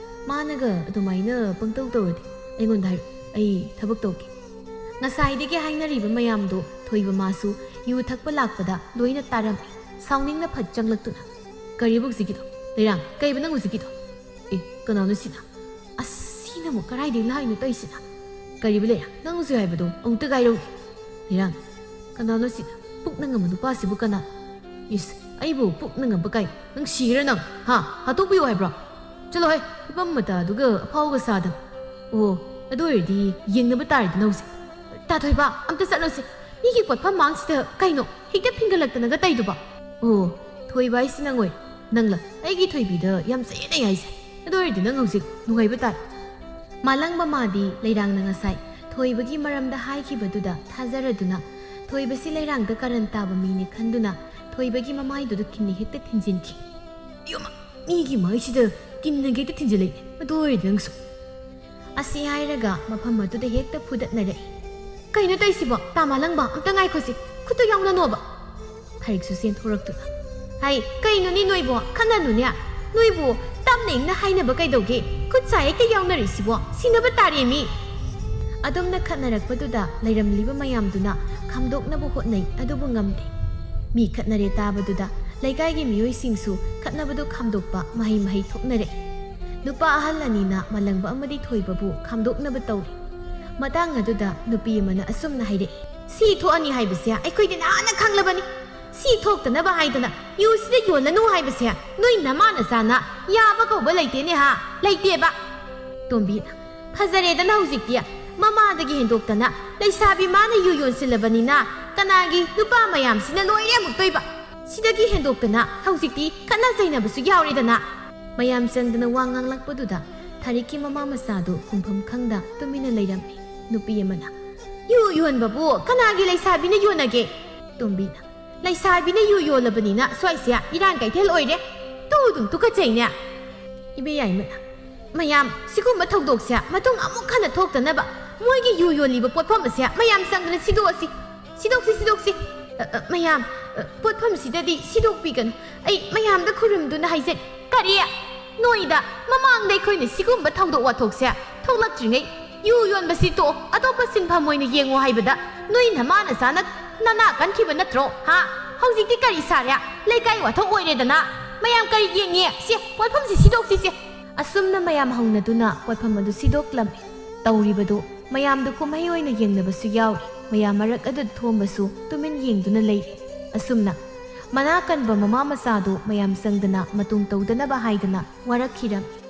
ꯃꯥꯅꯒ ꯑꯗꯨꯃꯥꯏꯅ ꯄꯪꯇꯧ ꯇꯧꯔꯗꯤ ꯑꯩꯉꯣꯟꯗ ꯍꯥꯏꯔꯛꯑꯣ, ꯑꯩ ꯊꯕꯛ ꯇꯧꯒꯦ꯫" ꯉꯁꯥꯏꯗꯒꯤ ꯍꯥꯏꯅꯔꯤꯕ ꯃꯌꯥꯝꯗꯣ ꯊꯣꯏꯕ ꯃꯥꯁꯨ ꯌꯨ ꯊꯛꯄ ꯂꯥꯛꯄꯗ ꯂꯣꯏꯅ ꯇꯥꯔꯝꯃꯤ꯫ ꯁꯥꯎꯅꯤꯡꯅ ꯐꯠ ꯆꯪꯂꯛꯇꯨꯅ, "ꯀꯔꯤꯕ ꯍꯧꯖꯤꯛꯀꯤꯗꯣ? ꯂꯩꯔꯥꯡ, ꯀꯩꯕ ꯅꯪ ꯍꯧꯖꯤꯛꯀꯤꯗꯣ? ꯑꯦ, ꯀꯅꯥꯅꯣ ꯁꯤꯅ? ꯑꯁ, ꯁꯤꯅ ꯑꯃꯨꯛ ꯀꯔꯥꯏꯗꯒꯤ ꯂꯥꯛꯏꯅꯣ ꯇꯧꯔꯤꯁꯤꯅ? ꯀꯔꯤꯕ ꯂꯩꯔꯥꯡ, ꯅꯪ ꯍꯧꯖꯤꯛ ꯍꯥꯏꯕꯗꯣ ꯑꯃꯨꯛꯇ ꯍꯥꯏꯔꯛꯎꯅꯦ꯫ ꯂꯩꯔꯥꯡ, ꯀꯅꯥꯅꯣ ꯁꯤꯅ? ꯄꯨꯛꯅ ꯉꯝꯕ ꯅꯨꯄꯥꯁꯤꯕꯨ ꯀꯅꯥ? ꯏꯁ, ꯑꯩꯕꯨ ꯄꯨꯛꯅ ꯉꯝꯕ ꯀꯥꯏ? ꯅꯪ ꯁꯤꯔ ꯅꯪ? ꯍꯥ? ꯍꯥꯠꯇꯣꯛꯄꯤꯌꯨ ꯍꯥꯏꯕ꯭ꯔꯣ? ꯆꯠꯂꯣꯍꯦ, ꯐꯤꯕꯝ ꯃꯇꯥꯗꯨꯒ ꯑꯐꯥꯎꯒ ꯁꯥꯗꯅ꯫ ꯑꯣ, ꯑꯗꯨ ꯑꯣꯏꯔꯗꯤ ꯌꯦꯡꯅꯕ ꯇꯥꯔꯦꯗꯅ ꯍꯧꯖꯤꯛ꯫ ꯇꯥ ꯊꯣꯏꯕ, ꯑꯝꯇ ꯆꯠꯂꯣꯁꯦ꯫ ꯃꯤꯒꯤ ꯄꯣꯠꯐꯝ ꯃꯥꯡꯁꯤꯗ ꯀꯩꯅꯣ ꯍꯦꯛꯇ ꯐꯤꯡꯒꯠꯂꯛꯇꯅꯒ ꯇꯩꯗꯨꯕꯣ? ꯑꯣ, ꯊꯣꯏꯕ ꯍꯥꯏꯁꯤ ꯅꯪ ꯑꯣꯏꯔꯦ꯫ ꯅꯪꯂ ꯑꯩꯒꯤ ꯊꯣꯏꯕꯤꯗ ꯌꯥꯝ ꯆꯌꯦꯠꯅꯩ ꯍꯥꯏꯁꯦ? ꯑꯗꯨ ꯑꯣꯏꯔꯗꯤ ꯅꯪ ꯍꯧꯖꯤꯛ ꯅꯨꯡꯉꯥꯏꯕ ꯇꯥꯔꯦ꯫ ꯃꯥꯂꯪꯕ ꯃꯥꯗꯤ ꯂꯩꯔꯥꯡꯅ ꯉꯁꯥꯏ ꯊꯣꯏꯕꯒꯤ ꯃꯔꯝꯗ ꯍꯥꯏꯈꯤꯕꯗꯨꯗ ꯊꯥꯖꯔꯗꯨꯅ ꯊꯣꯏꯕꯁꯤ ꯂꯩꯔꯥꯡꯗ ꯀꯔꯟ ꯇꯥꯕ ꯃꯤꯅꯤ ꯈꯟꯗꯨꯅ ꯊꯣꯏꯕꯒꯤ ꯃꯃꯥꯏꯗꯨꯗ ꯀꯤꯟꯅ ꯍꯦꯛꯇ ꯊꯤꯟꯖꯤꯟꯈꯤ꯫ "ꯏꯌꯣꯃ, ꯃꯤꯒꯤ ꯃꯥꯏꯁꯤꯗ ꯀꯤꯟꯅꯒ ꯍꯦꯛꯇ ꯊꯤꯟꯖꯤꯜꯂꯛꯏ꯫ ꯑꯗꯨ ꯑꯣꯏꯔꯗꯤ ꯅꯪꯁꯨ꯫" ꯑꯁꯤ ꯍꯥꯏꯔꯒ ꯃꯐꯝ ꯑꯗꯨꯗ ꯍꯦꯛꯇ ꯐꯨꯗꯠꯅꯔꯛꯏ꯫ "ꯀꯩꯅꯣ ꯇꯧꯔꯤꯁꯤꯕꯣ? ꯇꯥ ꯃꯥꯂꯪꯕ, ꯑꯝꯇ ꯉꯥꯏꯈꯣꯁꯤ, ꯈꯨꯠꯇꯣ ꯌꯥꯎꯅꯅꯣꯕ꯫" ꯈꯔꯤꯛꯁꯨ ꯆꯦꯟꯊꯣꯔꯛꯇꯨꯅ, "ꯍꯩ, ꯀꯩꯅꯣꯅꯦ ꯅꯣꯏꯕꯣ? ꯈꯠꯅꯅꯨꯅꯦ꯫ ꯅꯣꯏꯕꯨ ꯇꯞꯅ ꯏꯪꯅ ꯍꯥꯏꯅꯕ ꯀꯩꯗꯧꯒꯦ? ꯈꯨꯠ ꯁꯥ ꯍꯦꯛꯇ ꯌꯥꯎꯅꯔꯤꯁꯤꯕꯣ? ꯁꯤꯅꯕ ꯇꯥꯔꯦꯃꯤ!" ꯑꯗꯨꯝꯅ ꯈꯠꯅꯔꯛꯄꯗꯨꯗ ꯂꯩꯔꯝꯂꯤꯕ ꯃꯌꯥꯝꯗꯨꯅ ꯈꯥꯝꯗꯣꯛꯅꯕ ꯍꯣꯠꯅꯩ, ꯑꯗꯨꯕꯨ ꯉꯝꯗꯦ꯫ ꯃꯤ ꯈꯠꯅꯔꯦ ꯇꯥꯕꯗꯨꯗ ꯂꯩꯀꯥꯏꯒꯤ ꯃꯤꯑꯣꯏꯁꯤꯡꯁꯨ ꯈꯠꯅꯕꯗꯨ ꯈꯥꯝꯗꯣꯛꯄ ꯃꯍꯩ ꯃꯍꯩ ꯊꯣꯛꯅꯔꯛꯏ꯫ ꯅꯨꯄꯥ ꯑꯍꯜ ꯑꯅꯤꯅ ꯃꯂꯪꯕ ꯑꯃꯗꯤ ꯊꯣꯏꯕꯕꯨ ꯈꯥꯝꯗꯣꯛꯅꯕ ꯇꯧꯔꯤ꯫ ꯃꯇꯥꯡ ꯑꯗꯨꯗ ꯅꯨꯄꯤ ꯑꯃꯅ ꯑꯁꯨꯝꯅ ꯍꯥꯏꯔꯛꯏ, "ꯁꯤ ꯊꯣꯛꯑꯅꯤ ꯍꯥꯏꯕꯁꯦ ꯑꯩꯈꯣꯏꯗꯤ ꯅꯍꯥꯟꯅ ꯈꯪꯂꯕꯅꯤ꯫ ꯁꯤ ꯊꯣꯛꯇꯅꯕ ꯍꯥꯏꯗꯅ ꯌꯨꯁꯤꯗ ꯌꯣꯜꯂꯅꯨ ꯍꯥꯏꯕꯁꯦ ꯅꯣꯏ ꯅꯃꯥ ꯅꯆꯥꯅ ꯌꯥꯕ ꯀꯧꯕ ꯂꯩꯇꯦꯅꯦ ꯍꯥ? ꯂꯩꯇꯦꯕ?" ꯇꯣꯝꯕꯤꯅ, "ꯐꯖꯔꯦꯗꯅ ꯍꯧꯖꯤꯛꯇꯤ꯫ ꯃꯃꯥꯗꯒꯤ ꯍꯦꯟꯗꯣꯛꯇꯅ ꯂꯩꯁꯥꯕꯤ ꯃꯥꯅ ꯌꯨ ꯌꯣꯟꯁꯤꯜꯂꯕꯅꯤꯅ ꯀꯅꯥꯒꯤ ꯅꯨꯄꯥ ꯃꯌꯥꯝꯁꯤꯅ ꯂꯣꯏꯔꯦ ꯑꯃꯨꯛꯇꯣꯏꯕ꯫ ꯁꯤꯗꯒꯤ ꯍꯦꯟꯗꯣꯛꯇꯅ ꯍꯧꯖꯤꯛꯇꯤ ꯈꯠꯅ ꯆꯩꯅꯕꯁꯨ ꯌꯥꯎꯔꯦꯗꯅ꯫" ꯃꯌꯥꯝ ꯆꯪꯗꯅ ꯋꯥ ꯉꯥꯡꯂꯛꯄꯗꯨꯗ ꯊꯥꯔꯤꯛꯀꯤ ꯃꯃꯥ ꯃꯆꯥꯗꯨ ꯈꯨꯝꯐꯝ ꯈꯪꯗ ꯇꯨꯃꯤꯟꯅ ꯂꯩꯔꯝꯃꯤ꯫ ꯅꯨꯄꯤ ꯑꯃꯅ, "ꯌꯨ ꯌꯣꯟꯕꯕꯨ ꯀꯅꯥꯒꯤ ꯂꯩꯁꯥꯕꯤꯅ ꯌꯣꯟꯅꯒꯦ?" ꯇꯣꯝꯕꯤꯅ, "ꯂꯩꯁꯥꯕꯤꯅ ꯌꯨ ꯌꯣꯜꯂꯕꯅꯤꯅ ꯁ꯭ꯋꯥꯏꯁꯦ ꯏꯔꯥꯡ ꯀꯩꯊꯦꯜ ꯑꯣꯏꯔꯦ꯫ ꯇꯨ ꯑꯗꯨꯝ ꯇꯨꯀꯠꯆꯩꯅꯦ꯫" ꯏꯕꯦꯌꯥꯏꯃꯅ, "ꯃꯌꯥꯝ, ꯁꯤꯒꯨꯝꯕ ꯊꯧꯗꯣꯛꯁꯦ ꯃꯇꯨꯡ ꯑꯃꯨꯛ ꯍꯟꯅ ꯊꯣꯛꯇꯅꯕ ꯃꯣꯏꯒꯤ ꯌꯨ ꯌꯣꯜꯂꯤꯕ ꯄꯣꯠꯐꯝ ꯑꯁꯦ ꯃꯌꯥꯝ ꯆꯪꯗꯅ ꯁꯤꯗꯣꯛꯑꯁꯤ꯫ ꯁꯤꯗꯣꯛꯁꯤ, ꯁꯤꯗꯣꯛꯁꯤ꯫ ꯑ, ꯑ, ꯃꯌꯥꯝ, ꯑ, ꯄꯣꯠꯐꯝꯁꯤꯗꯗꯤ ꯁꯤꯗꯣꯛꯄꯤꯒꯅꯨ꯫ ꯑꯩ ꯃꯌꯥꯝꯗ ꯈꯨꯔꯨꯝꯗꯨꯅ ꯍꯥꯏꯖꯔꯤ꯫" "ꯀꯔꯤ? ꯅꯣꯏꯗ ꯃꯃꯥꯡꯗ ꯑꯩꯈꯣꯏꯅ ꯁꯤꯒꯨꯝꯕ ꯊꯧꯗꯣꯛ ꯋꯥꯊꯣꯛꯁꯦ ꯊꯣꯛꯂꯛꯇ꯭ꯔꯤꯉꯩ ꯌꯨ ꯌꯣꯟꯕꯁꯤ ꯇꯣꯛꯑꯣ, ꯑꯇꯣꯞꯄ ꯁꯤꯟꯐꯝ ꯑꯣꯏꯅ ꯌꯦꯡꯉꯣ ꯍꯥꯏꯕꯗ ꯅꯣꯏ ꯅꯃꯥ ꯅꯆꯥꯅ ꯅꯅꯥ ꯀꯟꯈꯤꯕ ꯅꯠꯇ꯭ꯔꯣ? ꯍꯥ? ꯍꯧꯖꯤꯛꯇꯤ ꯀꯔꯤ ꯁꯥꯔꯦ? ꯂꯩꯀꯥꯏ ꯋꯥꯊꯣꯛ ꯑꯣꯏꯔꯦꯗꯅ꯫ ꯃꯌꯥꯝ ꯀꯔꯤ ꯌꯦꯡꯉꯤ? ꯁꯦ, ꯄꯣꯠꯐꯝꯁꯤ ꯁꯤꯗꯣꯛꯁꯤꯁꯦ꯫" ꯑꯁꯨꯝꯅ ꯃꯌꯥꯝ ꯍꯧꯅꯗꯨꯅ ꯄꯣꯠꯐꯝ ꯑꯗꯨ ꯁꯤꯗꯣꯛꯂꯝꯃꯤ꯫ ꯇꯧꯔꯤꯕꯗꯨ ꯃꯌꯥꯝꯗꯨ ꯀꯨꯝꯍꯩ ꯑꯣꯏꯅ ꯌꯦꯡꯅꯕꯁꯨ ꯌꯥꯎꯔꯤ꯫ ꯃꯌꯥꯝ ꯃꯔꯛ ꯑꯗꯨꯗ ꯊꯣꯝꯕꯁꯨ ꯇꯨꯃꯤꯟ ꯌꯦꯡꯗꯨꯅ ꯂꯩꯔꯤ꯫ ꯑꯁꯨꯝꯅ ꯃꯅꯥ ꯀꯟꯕ ꯃꯃꯥ ꯃꯆꯥꯗꯨ ꯃꯌꯥꯝ ꯆꯪꯗꯅ ꯃꯇꯨꯡ ꯇꯧꯗꯅꯕ ꯍꯥꯏꯗꯅ ꯋꯥꯔꯛꯈꯤꯔꯝꯃꯤ꯫